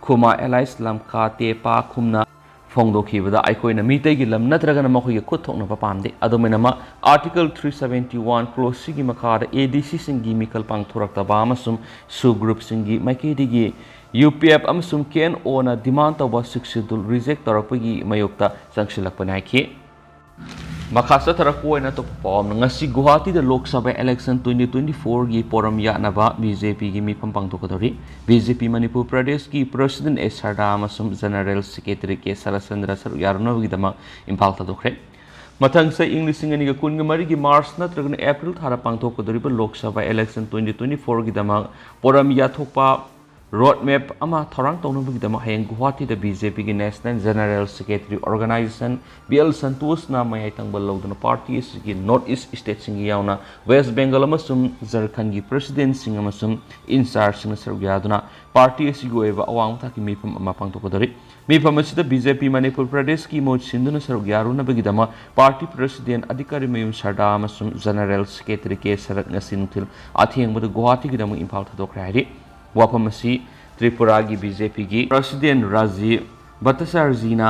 ꯈꯨꯃꯥ ꯑꯦꯂꯥꯏꯁ ꯂꯝꯀꯥ ꯇꯦꯄꯥ ꯈꯨꯝꯅ ꯐꯣꯡꯗꯣꯛꯈꯤꯕꯗ ꯑꯩꯈꯣꯏꯅ ꯃꯤꯇꯩꯒꯤ ꯂꯝ ꯅꯠꯇ꯭ꯔꯒꯅ ꯃꯈꯣꯏꯒꯤ ꯈꯨꯠ ꯊꯣꯛꯅꯕ ꯄꯥꯝꯗꯦ꯫ ꯑꯗꯨꯃꯥꯏꯅꯃꯛ Article three seventy one clause C ꯒꯤ ꯃꯈꯥꯗ A D C ꯁꯤꯡꯒꯤ ꯃꯤꯈꯜ ꯄꯥꯡꯊꯣꯔꯛꯇꯕ ꯑꯃꯁꯨꯡ subgroupꯁꯤꯡꯒꯤ ꯃꯥꯏꯀꯩꯗꯒꯤ U P F ꯑꯃꯁꯨꯡ K N O ꯅ demand ꯇꯧꯕ Sixth Schedule reject ꯇꯧꯔꯛꯄꯒꯤ ꯃꯥꯌꯣꯛꯇ ꯆꯪꯁꯤꯜꯂꯛꯄꯅꯤ ꯍꯥꯏꯈꯤ꯫ ꯃꯈꯥ ꯆꯠꯊꯔꯛꯄ ꯑꯣꯏꯅ ꯑꯇꯣꯞꯄ ꯄꯥꯎ ꯑꯃꯅ, ꯉꯁꯤ ꯒꯨꯋꯥꯍꯥꯇꯤꯗ Lok Sabha election twenty twenty four ꯒꯤ ꯄꯣꯔꯝ ꯌꯥꯠꯅꯕ B J P ꯒꯤ ꯃꯤꯐꯝ ꯄꯥꯡꯊꯣꯛꯀꯗꯧꯔꯤ꯫ B J P ꯃꯅꯤꯄꯨꯔ ꯄ꯭ꯔꯗꯦꯁꯀꯤ President A ꯁꯔꯗꯥ ꯑꯃꯁꯨꯡ General Secretary K ꯁꯔꯠꯆꯟꯗ꯭ꯔ ꯁꯔꯨꯛ ꯌꯥꯔꯨꯅꯕꯒꯤꯗꯃꯛ ꯏꯝꯐꯥꯜ ꯊꯥꯗꯣꯛꯈ꯭ꯔꯦ꯫ ꯃꯊꯪ ꯆꯍꯤ ꯏꯪ ꯂꯤꯁꯤꯡ ꯑꯅꯤꯒ ꯀꯨꯟꯒ ꯃꯔꯤꯒꯤ March ꯅꯠꯇ꯭ꯔꯒꯅ April ꯊꯥꯗ ꯄꯥꯡꯊꯣꯛꯀꯗꯧꯔꯤꯕ Lok Sabha election twenty twenty four ꯒꯤꯗꯃꯛ ꯄꯣꯔꯝ ꯌꯥꯊꯣꯛꯄ road map ꯑꯃ ꯊꯧꯔꯥꯡ ꯇꯧꯅꯕꯒꯤꯗꯃꯛ ꯍꯌꯦꯡ ꯒꯨꯋꯥꯍꯥꯇꯤꯗ B J P ꯒꯤ National General Secretary Organization B L ꯁꯟꯇꯣꯁꯅ ꯃꯌꯥꯏ ꯊꯪꯕ ꯂꯧꯗꯨꯅ party ꯑꯁꯤꯒꯤ North East state ꯁꯤꯡꯒꯤ ꯌꯥꯎꯅ West Bengal ꯑꯃꯁꯨꯡ ꯖꯔꯈꯟꯒꯤ President ꯁꯤꯡ ꯑꯃꯁꯨꯡ in charge ꯁꯤꯡꯅ ꯁꯔꯨꯛ ꯌꯥꯗꯨꯅ party ꯑꯁꯤꯒꯤ ꯑꯣꯏꯕ ꯑꯋꯥꯡꯕ ꯊꯥꯛꯀꯤ ꯃꯤꯐꯝ ꯑꯃ ꯄꯥꯡꯊꯣꯛꯀꯗꯧꯔꯤ꯫ ꯃꯤꯐꯝ ꯑꯁꯤꯗ B J P ꯃꯅꯤꯄꯨꯔ ꯄ꯭ꯔꯗꯦꯁꯀꯤ ꯃꯍꯨꯠ ꯁꯤꯟꯗꯨꯅ ꯁꯔꯨꯛ ꯌꯥꯔꯨꯅꯕꯒꯤꯗꯃꯛ party President ꯑꯙꯤꯀꯥꯔꯤ ꯃꯌꯨꯝ ꯁꯔꯗꯥ ꯑꯃꯁꯨꯡ General Secretary K ꯁꯔꯠ ꯉꯁꯤ ꯅꯨꯡꯊꯤꯜ ꯑꯊꯦꯡꯕꯗ ꯒꯨꯋꯥꯍꯥꯇꯤꯒꯤꯗꯃꯛ ꯏꯝꯐꯥꯜ ꯊꯥꯗꯣꯛꯈ꯭ꯔꯦ ꯍꯥꯏꯔꯤ꯫ ꯋꯥꯐꯝ ꯑꯁꯤ ꯇ꯭ꯔꯤꯄꯨꯔꯥꯒꯤ B J P ꯒꯤ President ꯔꯥꯖꯤꯕ ꯚꯠꯇꯆꯥꯔꯖꯤꯅ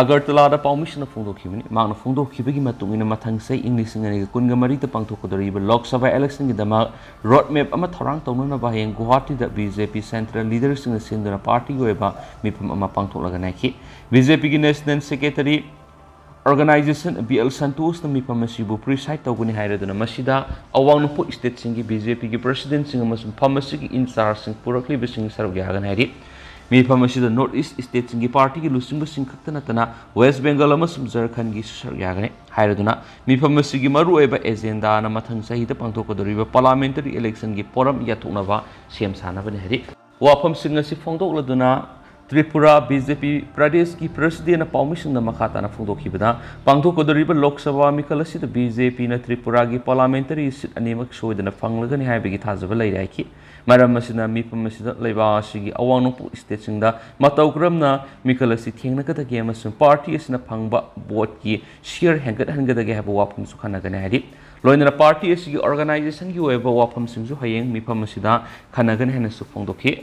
ꯑꯒꯔꯇꯂꯥꯗ ꯄꯥꯎꯃꯤꯁꯤꯡꯅ ꯐꯣꯡꯗꯣꯛꯈꯤꯕꯅꯤ꯫ ꯃꯍꯥꯛꯅ ꯐꯣꯡꯗꯣꯛꯈꯤꯕꯒꯤ ꯃꯇꯨꯡ ꯏꯟꯅ, ꯃꯊꯪ ꯆꯍꯤ ꯏꯪ ꯂꯤꯁꯤꯡ ꯑꯅꯤꯒ ꯀꯨꯟꯒ ꯃꯔꯤꯗ ꯄꯥꯡꯊꯣꯛꯀꯗꯧꯔꯤꯕ Lok Sabha election ꯒꯤꯗꯃꯛ road map ꯑꯃ ꯊꯧꯔꯥꯡ ꯇꯧꯅꯅꯕ ꯍꯌꯦꯡ ꯒꯨꯋꯥꯍꯥꯇꯤꯗ B J P Central Leader ꯁꯤꯡꯅ ꯁꯤꯟꯗꯨꯅ party ꯒꯤ ꯑꯣꯏꯕ ꯃꯤꯐꯝ ꯑꯃ ꯄꯥꯡꯊꯣꯛꯂꯒꯅꯤ ꯍꯥꯏꯈꯤ꯫ B J P ꯒꯤ National Secretary Organization B L ꯁꯟꯇꯣꯁꯅ ꯃꯤꯐꯝ ꯑꯁꯤꯕꯨ preside ꯇꯧꯒꯅꯤ ꯍꯥꯏꯔꯗꯨꯅ, ꯃꯁꯤꯗ ꯑꯋꯥꯡ ꯅꯣꯡꯄꯣꯛ state ꯁꯤꯡꯒꯤ B J P ꯒꯤ President ꯁꯤꯡ ꯑꯃꯁꯨꯡ ꯐꯝ ꯑꯁꯤꯒꯤ in charge ꯁꯤꯡ ꯄꯨꯔꯛꯂꯤꯕꯁꯤꯡ ꯁꯔꯨꯛ ꯌꯥꯒꯅꯤ ꯍꯥꯏꯔꯤ꯫ ꯃꯤꯐꯝ ꯑꯁꯤꯗ North East state ꯁꯤꯡꯒꯤ party ꯒꯤ ꯂꯨꯆꯤꯡꯕꯁꯤꯡ ꯈꯛꯇ ꯅꯠꯇꯅ West Bengal ꯑꯃꯁꯨꯡ ꯖꯔꯈꯟꯒꯤꯁꯨ ꯁꯔꯨꯛ ꯌꯥꯒꯅꯤ ꯍꯥꯏꯔꯗꯨꯅ, ꯃꯤꯐꯝ ꯑꯁꯤꯒꯤ ꯃꯔꯨꯑꯣꯏꯕ agenda ꯅ ꯃꯊꯪ ꯆꯍꯤꯗ ꯄꯥꯡꯊꯣꯛꯀꯗꯧꯔꯤꯕ parliamentary election ꯒꯤ ꯄꯣꯔꯝ ꯌꯥꯊꯣꯛꯅꯕ ꯁꯦꯝ ꯁꯥꯅꯕꯅꯤ ꯍꯥꯏꯔꯤ꯫ ꯋꯥꯐꯝꯁꯤꯡ ꯑꯁꯤ ꯐꯣꯡꯗꯣꯛꯂꯗꯨꯅ ꯇ꯭ꯔꯤꯄꯨꯔꯥ ꯕꯤ ꯖꯦ ꯄꯤ ꯄ꯭ꯔꯗꯦꯁꯀꯤ ꯄ꯭ꯔꯁꯤꯗꯦꯟꯅ ꯄꯥꯎꯃꯤꯁꯤꯡꯗ ꯃꯈꯥ ꯇꯥꯅ ꯐꯣꯡꯗꯣꯛꯈꯤꯕꯗ, ꯄꯥꯡꯊꯣꯛꯀꯗꯧꯔꯤꯕ ꯂꯣꯛ ꯁꯚꯥ ꯃꯤꯈꯜ ꯑꯁꯤꯗ ꯕꯤ ꯖꯦ ꯄꯤꯅ ꯇ꯭ꯔꯤꯄꯨꯔꯥꯒꯤ ꯄꯥꯔꯂꯥꯃꯦꯟꯇꯔꯤ ꯁꯤꯠ ꯑꯅꯤꯃꯛ ꯁꯣꯏꯗꯅ ꯐꯪꯂꯒꯅꯤ ꯍꯥꯏꯕꯒꯤ ꯊꯥꯖꯕ ꯂꯩꯔꯦ ꯍꯥꯏꯈꯤ꯫ ꯃꯔꯝ ꯑꯁꯤꯅ ꯃꯤꯐꯝ ꯑꯁꯤꯗ ꯂꯩꯕꯥꯛ ꯑꯁꯤꯒꯤ ꯑꯋꯥꯡ ꯅꯣꯡꯄꯣꯛ ꯁ꯭ꯇꯦꯠꯁꯤꯡꯗ ꯃꯇꯧ ꯀꯔꯝꯅ ꯃꯤꯈꯜ ꯑꯁꯤ ꯊꯦꯡꯅꯒꯗꯒꯦ ꯑꯃꯁꯨꯡ ꯄꯥꯔꯇꯤ ꯑꯁꯤꯅ ꯐꯪꯕ ꯚꯣꯠꯀꯤ ꯁꯤꯌꯔ ꯍꯦꯟꯒꯠꯍꯟꯒꯗꯒꯦ ꯍꯥꯏꯕ ꯋꯥꯐꯝꯁꯨ ꯈꯟꯅꯒꯅꯤ ꯍꯥꯏꯔꯤ꯫ ꯂꯣꯏꯅꯅ ꯄꯥꯔꯇꯤ ꯑꯁꯤꯒꯤ ꯑꯣꯔꯒꯅꯥꯏꯖꯦꯁꯟꯒꯤ ꯑꯣꯏꯕ ꯋꯥꯐꯝꯁꯤꯡꯁꯨ ꯍꯌꯦꯡ ꯃꯤꯐꯝ ꯑꯁꯤꯗ ꯈꯟꯅꯒꯅꯤ ꯍꯥꯏꯅꯁꯨ ꯐꯣꯡꯗꯣꯛꯈꯤ꯫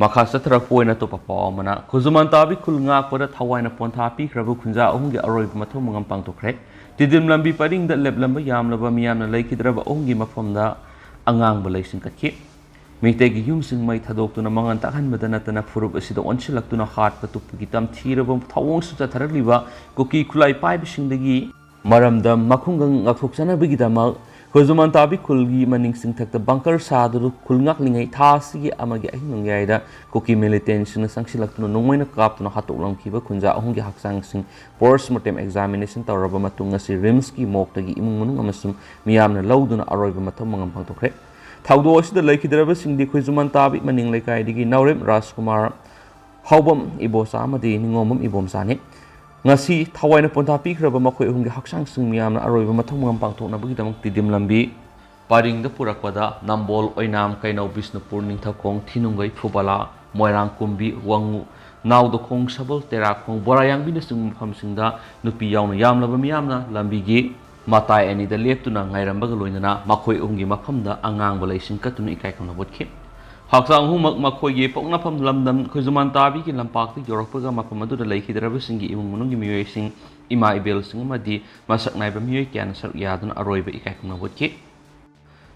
ꯃꯈꯥ ꯆꯠꯊꯔꯛꯄ ꯑꯣꯏꯅ ꯑꯇꯣꯞꯄ ꯄꯥꯎ ꯑꯃꯅ, ꯈꯨꯖꯨꯃꯟ ꯇꯥꯕꯤ ꯈꯨꯜ ꯉꯥꯛꯄꯗ ꯊꯋꯥꯏꯅ ꯄꯣꯟꯊꯥ ꯄꯤꯈ꯭ꯔꯕ ꯈꯨꯟꯖꯥ ꯑꯍꯨꯝꯒꯤ ꯑꯔꯣꯏꯕ ꯃꯊꯧ ꯃꯉꯝ ꯄꯥꯡꯊꯣꯛꯈ꯭ꯔꯦ꯫ ꯇꯤꯗꯤꯝ ꯂꯝꯕꯤ ꯄꯔꯤꯡꯗ ꯂꯦꯞꯂꯝꯕ ꯌꯥꯝꯂꯕ ꯃꯤꯌꯥꯝꯅ ꯂꯩꯈꯤꯗ꯭ꯔꯕ ꯑꯍꯨꯝꯒꯤ ꯃꯐꯝꯗ ꯑꯉꯥꯡꯕ ꯂꯩ ꯆꯤꯡꯈꯠꯈꯤ꯫ ꯃꯤꯇꯩꯒꯤ ꯌꯨꯝꯁꯤꯡ ꯃꯩ ꯊꯥꯗꯣꯛꯇꯨꯅ ꯃꯉꯥꯜ ꯇꯥꯛꯍꯟꯕꯗ ꯅꯠꯇꯅ ꯐꯨꯔꯨꯞ ꯑꯁꯤꯗ ꯑꯣꯟꯁꯤꯜꯂꯛꯇꯨꯅ ꯍꯥꯠꯄ ꯇꯨꯞꯄꯒꯤ ꯇꯝꯊꯤꯔꯕ ꯊꯧꯑꯣꯡꯁꯨ ꯆꯠꯊꯔꯛꯂꯤꯕ ꯀꯨꯀꯤ ꯈꯨꯠꯂꯥꯏ ꯄꯥꯏꯕꯁꯤꯡꯗꯒꯤ ꯃꯔꯝꯗ ꯃꯈꯨꯡꯒꯪ ꯉꯥꯛꯊꯣꯛꯆꯅꯕꯒꯤꯗꯃꯛ ꯈꯨꯖꯨꯃꯟ ꯇꯥꯕꯤ ꯈꯨꯜꯒꯤ ꯃꯅꯤꯡ ꯆꯤꯡꯊꯛꯇ ꯕꯪꯀꯔ ꯁꯥꯗꯨꯅ ꯈꯨꯜ ꯉꯥꯛꯂꯤꯉꯩ ꯊꯥ ꯑꯁꯤꯒꯤ ꯑꯃꯒꯤ ꯑꯍꯤꯡ ꯅꯣꯡꯌꯥꯏꯗ ꯀꯨꯀꯤ ꯃꯤꯂꯤꯇꯦꯟꯁꯤꯡꯅ ꯆꯪꯁꯤꯜꯂꯛꯇꯨꯅ ꯅꯣꯡꯃꯩꯅ ꯀꯥꯞꯇꯨꯅ ꯍꯥꯠꯇꯣꯛꯂꯝꯈꯤꯕ ꯈꯨꯟꯖꯥ ꯑꯍꯨꯝꯒꯤ ꯍꯛꯆꯥꯡꯁꯤꯡ ꯄꯣꯁꯃꯣꯔꯇꯦꯝ ꯑꯦꯛꯖꯥꯃꯤꯅꯦꯁꯟ ꯇꯧꯔꯕ ꯃꯇꯨꯡ ꯉꯁꯤ ꯔꯤꯝꯁꯀꯤ ꯃꯣꯔꯒꯇꯒꯤ ꯏꯃꯨꯡ ꯃꯅꯨꯡ ꯑꯃꯁꯨꯡ ꯃꯤꯌꯥꯝꯅ ꯂꯧꯗꯨꯅ ꯑꯔꯣꯏꯕ ꯃꯊꯧ ꯃꯉꯝ ꯄꯥꯡꯊꯣꯛꯈ꯭ꯔꯦ꯫ ꯊꯧꯗꯣꯛ ꯑꯁꯤꯗ ꯂꯩꯈꯤꯗ꯭ꯔꯕꯁꯤꯡꯗꯤ ꯈꯨꯖꯨꯃꯟ ꯇꯥꯕꯤ ꯃꯅꯤꯡ ꯂꯩꯀꯥꯏꯗꯒꯤ ꯅꯥꯎꯔꯦꯝ ꯔꯥꯖꯀꯨꯃꯥꯔ, ꯍꯥꯎꯕꯝ ꯏꯕꯣꯆꯥ ꯑꯃꯗꯤ ꯅꯤꯉꯣꯝꯕꯝ ꯏꯕꯣꯝꯆꯥꯅꯤ꯫ ꯉꯁꯤ ꯊꯋꯥꯏꯅ ꯄꯣꯟꯊꯥ ꯄꯤꯈ꯭ꯔꯕ ꯃꯈꯣꯏ ꯑꯍꯨꯝꯒꯤ ꯍꯛꯆꯥꯡꯁꯤꯡ ꯃꯤꯌꯥꯝꯅ ꯑꯔꯣꯏꯕ ꯃꯊꯧ ꯃꯉꯝ ꯄꯥꯡꯊꯣꯛꯅꯕꯒꯤꯗꯃꯛ ꯇꯤꯗꯤꯝ ꯂꯝꯕꯤ ꯄꯔꯤꯡꯗ ꯄꯨꯔꯛꯄꯗ ꯅꯝꯕꯣꯜ, ꯑꯣꯏꯅꯥꯝ, ꯀꯩꯅꯧ, ꯕꯤꯁꯅꯨꯄꯨꯔ, ꯅꯤꯡꯊꯧꯈꯣꯡ, ꯊꯤꯅꯨꯡꯒꯩ, ꯐꯨꯕꯂꯥ, ꯃꯣꯏꯔꯥꯡꯀꯨꯝꯕꯤ, ꯋꯥꯉꯨ, ꯅꯥꯎꯗꯈꯣꯡ, ꯁꯕꯜ, ꯇꯦꯔꯥꯈꯣꯡ, ꯕꯣꯔꯥꯌꯥꯡꯕꯤꯅꯆꯤꯡꯕ ꯃꯐꯝꯁꯤꯡꯗ ꯅꯨꯄꯤ ꯌꯥꯎꯅ ꯌꯥꯝꯂꯕ ꯃꯤꯌꯥꯝꯅ ꯂꯝꯕꯤꯒꯤ ꯃꯇꯥꯏ ꯑꯅꯤꯗ ꯂꯦꯞꯇꯨꯅ ꯉꯥꯏꯔꯝꯕꯒ ꯂꯣꯏꯅꯅ ꯃꯈꯣꯏ ꯑꯍꯨꯝꯒꯤ ꯃꯐꯝꯗ ꯑꯉꯥꯡꯕ ꯂꯩꯁꯤꯡ ꯀꯠꯇꯨꯅ ꯏꯀꯥꯏ ꯈꯨꯝꯅꯕ ꯎꯠꯈꯤ꯫ ꯍꯛꯆꯥꯡ ꯑꯍꯨꯝꯃꯛ ꯃꯈꯣꯏꯒꯤ ꯄꯣꯛꯅꯐꯝ ꯂꯝꯗꯝ ꯈꯨꯖꯨꯃꯟ ꯇꯥꯕꯤꯒꯤ ꯂꯝꯄꯥꯛꯇ ꯌꯧꯔꯛꯄꯒ ꯃꯐꯝ ꯑꯗꯨꯗ ꯂꯩꯈꯤꯗ꯭ꯔꯕꯁꯤꯡꯒꯤ ꯏꯃꯨꯡ ꯃꯅꯨꯡꯒꯤ ꯃꯤꯑꯣꯏꯁꯤꯡ, ꯏꯃꯥ ꯏꯕꯦꯜꯁꯤꯡ ꯑꯃꯗꯤ ꯃꯁꯛ ꯅꯥꯏꯕ ꯃꯤꯑꯣꯏ ꯀꯌꯥꯅ ꯁꯔꯨꯛ ꯌꯥꯗꯨꯅ ꯑꯔꯣꯏꯕ ꯏꯀꯥꯏ ꯈꯨꯝꯅꯕ ꯎꯠꯈꯤ꯫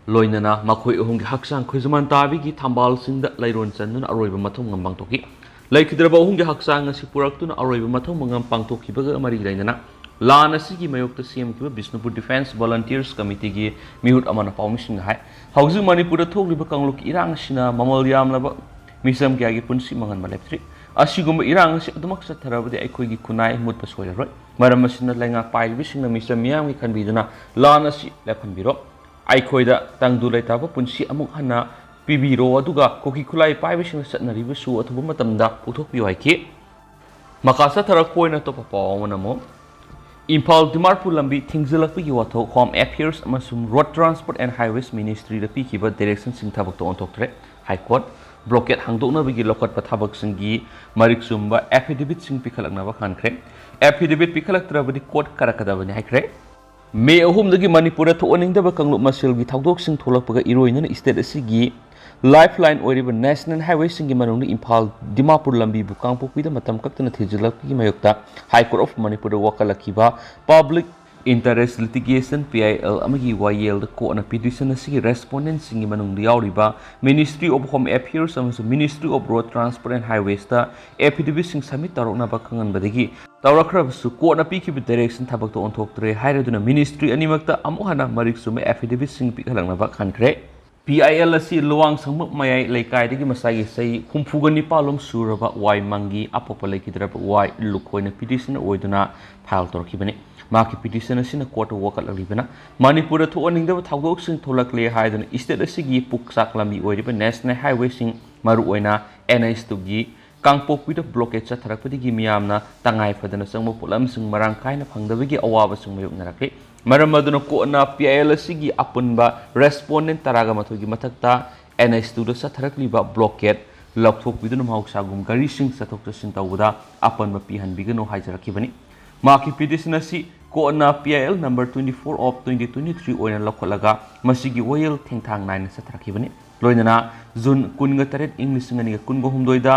ꯂꯣꯏꯅꯅ ꯃꯈꯣꯏ ꯑꯍꯨꯝꯒꯤ ꯍꯛꯆꯥꯡ ꯈꯨꯖꯨꯃꯟ ꯇꯥꯕꯤꯒꯤ ꯊꯝꯕꯥꯜꯁꯤꯡꯗ ꯂꯩꯔꯣꯟ ꯆꯟꯗꯨꯅ ꯑꯔꯣꯏꯕ ꯃꯊꯧ ꯃꯉꯝ ꯄꯥꯡꯊꯣꯛꯈꯤ꯫ ꯂꯩꯈꯤꯗ꯭ꯔꯕ ꯑꯍꯨꯝꯒꯤ ꯍꯛꯆꯥꯡ ꯑꯁꯤ ꯄꯨꯔꯛꯇꯨꯅ ꯑꯔꯣꯏꯕ ꯃꯊꯧ ꯃꯉꯝ ꯄꯥꯡꯊꯣꯛꯈꯤꯕꯒ ꯃꯔꯤ ꯂꯩꯅꯅ ꯂꯥꯟ ꯑꯁꯤꯒꯤ ꯃꯥꯌꯣꯛꯇ ꯁꯦꯝꯈꯤꯕ ꯕꯤꯁꯅꯨꯄꯨꯔ ꯗꯤꯐꯦꯟꯁ ꯚꯣꯂꯨꯟꯇꯤꯌꯔꯁ ꯀꯃꯤꯇꯤꯒꯤ ꯃꯤꯍꯨꯠ ꯑꯃꯅ ꯄꯥꯎꯃꯤꯁꯤꯡꯗ ꯍꯥꯏ, ꯍꯧꯖꯤꯛ ꯃꯅꯤꯄꯨꯔꯗ ꯊꯣꯛꯂꯤꯕ ꯀꯥꯡꯂꯨꯞꯀꯤ ꯏꯔꯥꯡ ꯑꯁꯤꯅ ꯃꯃꯜ ꯌꯥꯝꯂꯕ ꯃꯤꯆꯝ ꯀꯌꯥꯒꯤ ꯄꯨꯟꯁꯤ ꯃꯥꯡꯍꯟꯕ ꯂꯦꯞꯇ꯭ꯔꯤ꯫ ꯑꯁꯤꯒꯨꯝꯕ ꯏꯔꯥꯡ ꯑꯁꯤ ꯑꯗꯨꯃꯛ ꯆꯠꯊꯔꯕꯗꯤ ꯑꯩꯈꯣꯏꯒꯤ ꯈꯨꯟꯅꯥꯏ ꯃꯨꯠꯄ ꯁꯣꯏꯔꯔꯣꯏ꯫ ꯃꯔꯝ ꯑꯁꯤꯅ ꯂꯩꯉꯥꯛ ꯄꯥꯏꯔꯤꯕꯁꯤꯡꯅ ꯃꯤꯆꯝ ꯃꯤꯌꯥꯝꯒꯤ ꯈꯟꯕꯤꯗꯨꯅ ꯂꯥꯟ ꯑꯁꯤ ꯂꯦꯞꯍꯟꯕꯤꯔꯣ꯫ ꯑꯩꯈꯣꯏꯗ ꯇꯪꯗꯨ ꯂꯩꯇꯥꯕ ꯄꯨꯟꯁꯤ ꯑꯃꯨꯛ ꯍꯟꯅ ꯄꯤꯕꯤꯔꯣ, ꯑꯗꯨꯒ ꯀꯨꯀꯤ ꯈꯨꯠꯂꯥꯏ ꯄꯥꯏꯕꯁꯤꯡꯅ ꯆꯠꯅꯔꯤꯕꯁꯨ ꯑꯊꯨꯕ ꯃꯇꯝꯗ ꯄꯨꯊꯣꯛꯄꯤꯌꯨ ꯍꯥꯏꯈꯤ꯫ ꯃꯈꯥ ꯆꯠꯊꯔꯛꯄ ꯑꯣꯏꯅ ꯑꯇꯣꯞꯄ ꯄꯥꯎ ꯑꯃꯅ ꯑꯃꯨꯛ ꯏꯝꯐꯥꯜ ꯗꯤꯃꯥꯄꯨꯔ ꯂꯝꯕꯤ ꯊꯤꯡꯖꯤꯜꯂꯛꯄꯒꯤ ꯋꯥꯊꯣꯛ Home Affairs ꯑꯃꯁꯨꯡ Road Transport and Highways Ministryꯗ ꯄꯤꯈꯤꯕ directionꯁꯤꯡ ꯊꯕꯛꯇ ꯑꯣꯟꯊꯣꯛꯇ꯭ꯔꯦ꯫ High Court blockade ꯍꯥꯡꯗꯣꯛꯅꯕꯒꯤ ꯂꯧꯈꯠꯄ ꯊꯕꯛꯁꯤꯡꯒꯤ ꯃꯔꯤꯛ ꯆꯨꯝꯕ affidavitꯁꯤꯡ ꯄꯤꯈꯠꯂꯛꯅꯕ ꯈꯟꯈ꯭ꯔꯦ꯫ Affidavit ꯄꯤꯈꯠꯂꯛꯇ꯭ꯔꯕꯗꯤ court ꯀꯥꯔꯛꯀꯗꯕꯅꯤ ꯍꯥꯏꯈ꯭ꯔꯦ꯫ ꯃꯦ ꯑꯍꯨꯝꯗꯒꯤ ꯃꯅꯤꯄꯨꯔꯗ ꯊꯣꯛꯍꯟꯅꯤꯡꯗꯕ ꯀꯥꯡꯂꯨꯞ ꯃꯁꯦꯜꯒꯤ ꯊꯧꯗꯣꯛꯁꯤꯡ ꯊꯣꯛꯂꯛꯄꯒ ꯏꯔꯣꯏꯅꯅ state ꯑꯁꯤꯒꯤ lifeline ꯑꯣꯏꯔꯤꯕ national highwayꯁꯤꯡꯒꯤ ꯃꯅꯨꯡꯗ ꯏꯝꯐꯥꯜ ꯗꯤꯃꯥꯄꯨꯔ ꯂꯝꯕꯤꯕꯨ ꯀꯥꯡꯄꯣꯛꯄꯤꯗ ꯃꯇꯝ ꯀꯛꯇꯅ ꯊꯤꯡꯖꯤꯜꯂꯛꯄꯒꯤ ꯃꯥꯌꯣꯛꯇ High Court of ꯃꯅꯤꯄꯨꯔꯗ ꯋꯥꯀꯠꯂꯛꯈꯤꯕ public interest litigation, P I L, ꯑꯃꯒꯤ ꯋꯥꯌꯦꯜꯗ courtꯅ petition ꯑꯁꯤꯒꯤ respondentꯁꯤꯡꯒꯤ ꯃꯅꯨꯡꯗ ꯌꯥꯎꯔꯤꯕ Ministry of Home Affairs ꯑꯃꯁꯨꯡ Ministry of Road Transport and Highwaysꯇ affidavitꯁꯤꯡ submit ꯇꯧꯔꯛꯅꯕ ꯈꯪꯍꯟꯕꯗꯒꯤ ꯇꯧꯔꯛꯈ꯭ꯔꯕꯁꯨ courtꯅ ꯄꯤꯈꯤꯕ direction ꯊꯕꯛꯇ ꯑꯣꯟꯊꯣꯛꯇ꯭ꯔꯦ ꯍꯥꯏꯔꯗꯨꯅ ministry ꯑꯅꯤꯃꯛꯇ ꯑꯃꯨꯛ ꯍꯟꯅ ꯃꯔꯤꯛ ꯆꯨꯝꯕ affidavitꯁꯤꯡ ꯄꯤꯈꯠꯂꯛꯅꯕ ꯈꯟꯈ꯭ꯔꯦ꯫ P I L ꯑꯁꯤ ꯂꯨꯋꯥꯡꯁꯪꯕꯝ ꯃꯌꯥꯏ ꯂꯩꯀꯥꯏꯗꯒꯤ ꯃꯁꯥꯒꯤ ꯆꯍꯤ ꯍꯨꯝꯐꯨꯒ ꯅꯤꯄꯥꯜ ꯂꯣꯝ ꯁꯨꯔꯕ ꯋꯥꯏ ꯃꯪꯒꯤ ꯑꯄꯣꯛꯄ ꯂꯩꯈꯤꯗ꯭ꯔꯕ ꯋꯥꯏ ꯂꯨꯈꯣꯏꯅ petitioner ꯑꯣꯏꯗꯨꯅ file ꯇꯧꯔꯛꯈꯤꯕꯅꯤ꯫ ꯃꯍꯥꯛꯀꯤ petition ꯑꯁꯤꯅ courtꯇ ꯋꯥꯀꯠꯂꯛꯂꯤꯕꯅ ꯃꯅꯤꯄꯨꯔꯗ ꯊꯣꯛꯍꯟꯅꯤꯡꯗꯕ ꯊꯧꯗꯣꯛꯁꯤꯡ ꯊꯣꯛꯂꯛꯂꯦ ꯍꯥꯏꯗꯨꯅ state ꯑꯁꯤꯒꯤ ꯄꯨꯛꯆꯥꯛ ꯂꯝꯕꯤ ꯑꯣꯏꯔꯤꯕ national highwayꯁꯤꯡ, ꯃꯔꯨꯑꯣꯏꯅ N H twoꯒꯤ ꯀꯥꯡꯄꯣꯛꯄꯤꯗ blockade ꯆꯠꯊꯔꯛꯄꯗꯒꯤ ꯃꯤꯌꯥꯝꯅ ꯇꯉꯥꯏ ꯐꯗꯅ ꯆꯪꯕ ꯄꯣꯠꯂꯝꯁꯤꯡ ꯃꯔꯥꯡ ꯀꯥꯏꯅ ꯐꯪꯗꯕꯒꯤ ꯑꯋꯥꯕꯁꯤꯡ ꯃꯥꯌꯣꯛꯅꯔꯛꯂꯤ꯫ ꯃꯔꯝ ꯑꯗꯨꯅ courtꯅ P I L ꯑꯁꯤꯒꯤ ꯑꯄꯨꯟꯕ respondent ꯇꯔꯥꯒ ꯃꯥꯊꯣꯏꯒꯤ ꯃꯊꯛꯇ N H twoꯗ ꯆꯠꯊꯔꯛꯂꯤꯕ blockade ꯂꯧꯊꯣꯛꯄꯤꯗꯨꯅ ꯃꯍꯧꯁꯥꯒꯨꯝ ꯒꯥꯔꯤꯁꯤꯡ ꯆꯠꯊꯣꯛ ꯆꯠꯁꯤꯟ ꯇꯧꯕꯗ ꯑꯄꯟꯕ ꯄꯤꯍꯟꯕꯤꯒꯅꯨ ꯍꯥꯏꯖꯔꯛꯈꯤꯕꯅꯤ꯫ ꯃꯍꯥꯛꯀꯤ petition ꯑꯁꯤ courtꯅ P I L number twenty-four of twenty twenty-three ꯑꯣꯏꯅ ꯂꯧꯈꯠꯂꯒ ꯃꯁꯤꯒꯤ ꯋꯥꯌꯦꯜ ꯊꯦꯡꯊꯥꯡ ꯅꯥꯏꯅ ꯆꯠꯊꯔꯛꯈꯤꯕꯅꯤ꯫ ꯂꯣꯏꯅꯅ June ꯀꯨꯟꯒ ꯇꯔꯦꯠ, ꯏꯪ ꯂꯤꯁꯤꯡ ꯑꯅꯤꯒ ꯀꯨꯟꯒ ꯍꯨꯝꯗꯣꯏꯗ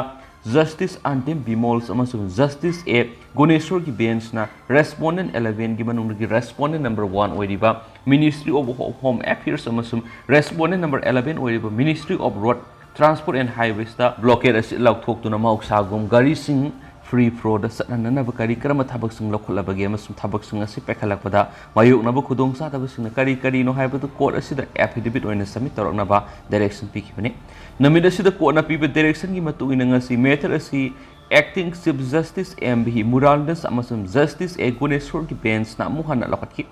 Justice Antim Bimol's ꯑꯃꯁꯨꯡ Justice A Guneshwarꯒꯤ benchꯅ respondent elevenꯒꯤ ꯃꯅꯨꯡꯗꯒꯤ respondent number one ꯑꯣꯏꯔꯤꯕ Ministry of Home Affairs ꯑꯃꯁꯨꯡ respondent number eleven ꯑꯣꯏꯔꯤꯕ Ministry of Road Transport and Highwaysꯇ blockade ꯑꯁꯤ ꯂꯧꯊꯣꯛꯇꯨꯅ ꯃꯍꯧꯁꯥꯒꯨꯝ ꯒꯥꯔꯤꯁꯤꯡ free flowꯗ ꯆꯠꯍꯟꯅꯅꯕ ꯀꯔꯤ ꯀꯔꯝꯕ ꯊꯕꯛꯁꯤꯡ ꯂꯧꯈꯠꯂꯕꯒꯦ ꯑꯃꯁꯨꯡ ꯊꯕꯛꯁꯤꯡ ꯑꯁꯤ ꯄꯥꯏꯈꯠꯂꯛꯄꯗ ꯃꯥꯌꯣꯛꯅꯕ ꯈꯨꯗꯣꯡꯆꯥꯗꯕꯁꯤꯡꯅ ꯀꯔꯤ ꯀꯔꯤꯅꯣ ꯍꯥꯏꯕꯗꯨ court ꯑꯁꯤꯗ affidavit ꯑꯣꯏꯅ submit ꯇꯧꯔꯛꯅꯕ direction ꯄꯤꯈꯤꯕꯅꯤ꯫ ꯅꯨꯃꯤꯠ ꯑꯁꯤꯗ courtꯅ ꯄꯤꯕ directionꯒꯤ ꯃꯇꯨꯡ ꯏꯟꯅ ꯉꯁꯤ matter ꯑꯁꯤ Acting Chief Justice M V Muralidharan ꯑꯃꯁꯨꯡ Justice A Guneshwarꯒꯤ benchꯅ ꯑꯃꯨꯛ ꯍꯟꯅ ꯂꯧꯈꯠꯈꯤ꯫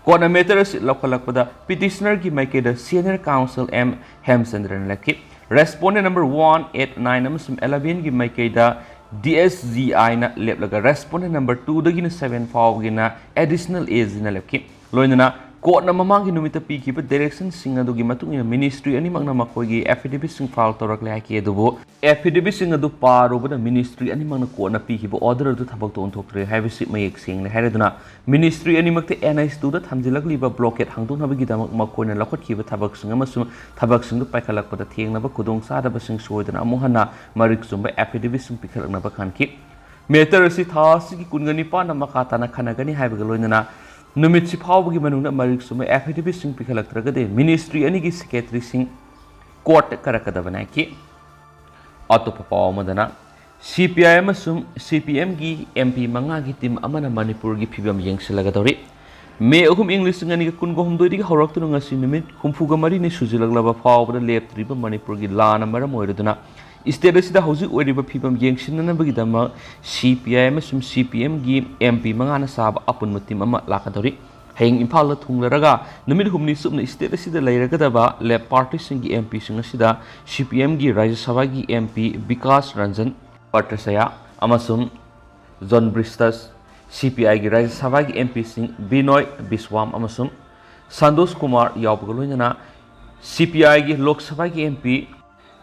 ꯀꯣꯔꯠꯅ matter ꯑꯁꯤ ꯂꯧꯈꯠꯂꯛꯄꯗ petitionerꯒꯤ ꯃꯥꯏꯀꯩꯗ senior counsel M ꯍꯦꯝꯆꯟꯗ꯭ꯔꯅ ꯂꯦꯞꯈꯤ꯫ Respondent number one, eight, nine ꯑꯃꯁꯨꯡ elevenꯒꯤ ꯃꯥꯏꯀꯩꯗ D S G Iꯅ ꯂꯦꯞꯂꯒ respondent number twoꯗꯒꯤꯅ seven ꯐꯥꯎꯕꯒꯤꯅ additional AGꯅ ꯂꯦꯞꯈꯤ꯫ ꯂꯣꯏꯅꯅ ꯀꯣꯔꯠꯅ ꯃꯃꯥꯡꯒꯤ ꯅꯨꯃꯤꯠꯇ ꯄꯤꯈꯤꯕ directionꯁꯤꯡ ꯑꯗꯨꯒꯤ ꯃꯇꯨꯡ ꯏꯟꯅ ministry ꯑꯅꯤꯃꯛꯅ ꯃꯈꯣꯏꯒꯤ affidavitꯁꯤꯡ file ꯇꯧꯔꯛꯂꯦ ꯍꯥꯏꯈꯤ꯫ ꯑꯗꯨꯕꯨ affidavitꯁꯤꯡ ꯑꯗꯨ ꯄꯥꯔꯨꯕꯗ ministry ꯑꯅꯤꯃꯛꯅ ꯀꯣꯔꯠꯅ ꯄꯤꯈꯤꯕ order ꯑꯗꯨ ꯊꯕꯛꯇ ꯑꯣꯟꯊꯣꯛꯇ꯭ꯔꯦ ꯍꯥꯏꯕꯁꯤ ꯃꯌꯦꯛ ꯁꯦꯡꯂꯦ ꯍꯥꯏꯔꯗꯨꯅ ministry ꯑꯅꯤꯃꯛꯇ N H twoꯗ ꯊꯝꯖꯤꯜꯂꯛꯂꯤꯕ blockade ꯍꯥꯡꯗꯣꯛꯅꯕꯒꯤꯗꯃꯛ ꯃꯈꯣꯏꯅ ꯂꯧꯈꯠꯈꯤꯕ ꯊꯕꯛꯁꯤꯡ ꯑꯃꯁꯨꯡ ꯊꯕꯛꯁꯤꯡꯗꯨ ꯄꯥꯏꯈꯠꯂꯛꯄꯗ ꯊꯦꯡꯅꯕ ꯈꯨꯗꯣꯡꯆꯥꯗꯕꯁꯤꯡ ꯁꯣꯏꯗꯅ ꯑꯃꯨꯛ ꯍꯟꯅ ꯃꯔꯤꯛ ꯆꯨꯝꯕ affidavitꯁꯤꯡ ꯄꯤꯈꯠꯂꯛꯅꯕ ꯈꯟꯈꯤ꯫ Matter ꯑꯁꯤ ꯊꯥ ꯑꯁꯤꯒꯤ ꯀꯨꯟꯒ ꯅꯤꯄꯥꯟꯗ ꯃꯈꯥ ꯇꯥꯅ ꯈꯟꯅꯒꯅꯤ ꯍꯥꯏꯕꯒ ꯂꯣꯏꯅꯅ ꯅꯨꯃꯤꯠꯁꯤ ꯐꯥꯎꯕꯒꯤ ꯃꯅꯨꯡꯗ ꯃꯔꯤꯛ ꯆꯨꯝꯕ affidavitꯁꯤꯡ ꯄꯤꯈꯠꯂꯛꯇ꯭ꯔꯒꯗꯤ ministry ꯑꯅꯤꯒꯤ secretaryꯁꯤꯡ ꯀꯣꯔꯠꯇ ꯀꯥꯔꯛꯀꯗꯕꯅꯤ ꯍꯥꯏꯈꯤ꯫ ꯑꯇꯣꯞꯄ ꯄꯥꯎ ꯑꯃꯗꯅ, C P I ꯑꯃꯁꯨꯡ C P Mꯒꯤ M P ꯃꯉꯥꯒꯤ team ꯑꯃꯅ ꯃꯅꯤꯄꯨꯔꯒꯤ ꯐꯤꯕꯝ ꯌꯦꯡꯁꯤꯜꯂꯒꯗꯧꯔꯤ꯫ ꯃꯦ ꯑꯍꯨꯝ, ꯏꯪ ꯂꯤꯁꯤꯡ ꯑꯅꯤꯒ ꯀꯨꯟꯒ ꯍꯨꯝꯗꯣꯏꯗꯒꯤ ꯍꯧꯔꯛꯇꯨꯅ ꯉꯁꯤ ꯅꯨꯃꯤꯠ ꯍꯨꯝꯐꯨꯒ ꯃꯔꯤꯅꯤ ꯁꯨꯖꯤꯜꯂꯛꯂꯕ ꯐꯥꯎꯕꯗ ꯂꯦꯞꯇ꯭ꯔꯤꯕ ꯃꯅꯤꯄꯨꯔꯒꯤ ꯂꯥꯟꯅ ꯃꯔꯝ ꯑꯣꯏꯔꯗꯨꯅ state ꯑꯁꯤꯗ ꯍꯧꯖꯤꯛ ꯑꯣꯏꯔꯤꯕ ꯐꯤꯕꯝ ꯌꯦꯡꯁꯤꯟꯅꯅꯕꯒꯤꯗꯃꯛ C P I ꯑꯃꯁꯨꯡ C P Mꯒꯤ M P ꯃꯉꯥꯅ ꯁꯥꯕ ꯑꯄꯨꯟꯕ team ꯑꯃ ꯂꯥꯛꯀꯗꯧꯔꯤ꯫ ꯍꯌꯦꯡ ꯏꯝꯐꯥꯜꯗ ꯊꯨꯡꯂꯔꯒ ꯅꯨꯃꯤꯠ ꯍꯨꯝꯅꯤ ꯆꯨꯞꯅ state ꯑꯁꯤꯗ ꯂꯩꯔꯒꯗꯕ left partyꯁꯤꯡꯒꯤ MPꯁꯤꯡ ꯑꯁꯤꯗ CPMꯒꯤ ꯔꯥꯖ꯭ꯌ ꯁꯚꯥꯒꯤ MP ꯕꯤꯀꯥꯁ ꯔꯟꯖꯟ ꯄꯇ꯭ꯔꯁꯌꯥ ꯑꯃꯁꯨꯡ ꯖꯣꯟ ꯕ꯭ꯔꯤꯁꯇꯁ, CPIꯒꯤ ꯔꯥꯖ꯭ꯌ ꯁꯚꯥꯒꯤ MPꯁꯤꯡ ꯕꯤꯅꯣꯏ ꯕꯤꯁ꯭ꯋꯥꯝ ꯑꯃꯁꯨꯡ ꯁꯟꯇꯣꯁ ꯀꯨꯃꯥꯔ ꯌꯥꯎꯕꯒ ꯂꯣꯏꯅꯅ CPIꯒꯤ ꯂꯣꯛ ꯁꯚꯥꯒꯤ MP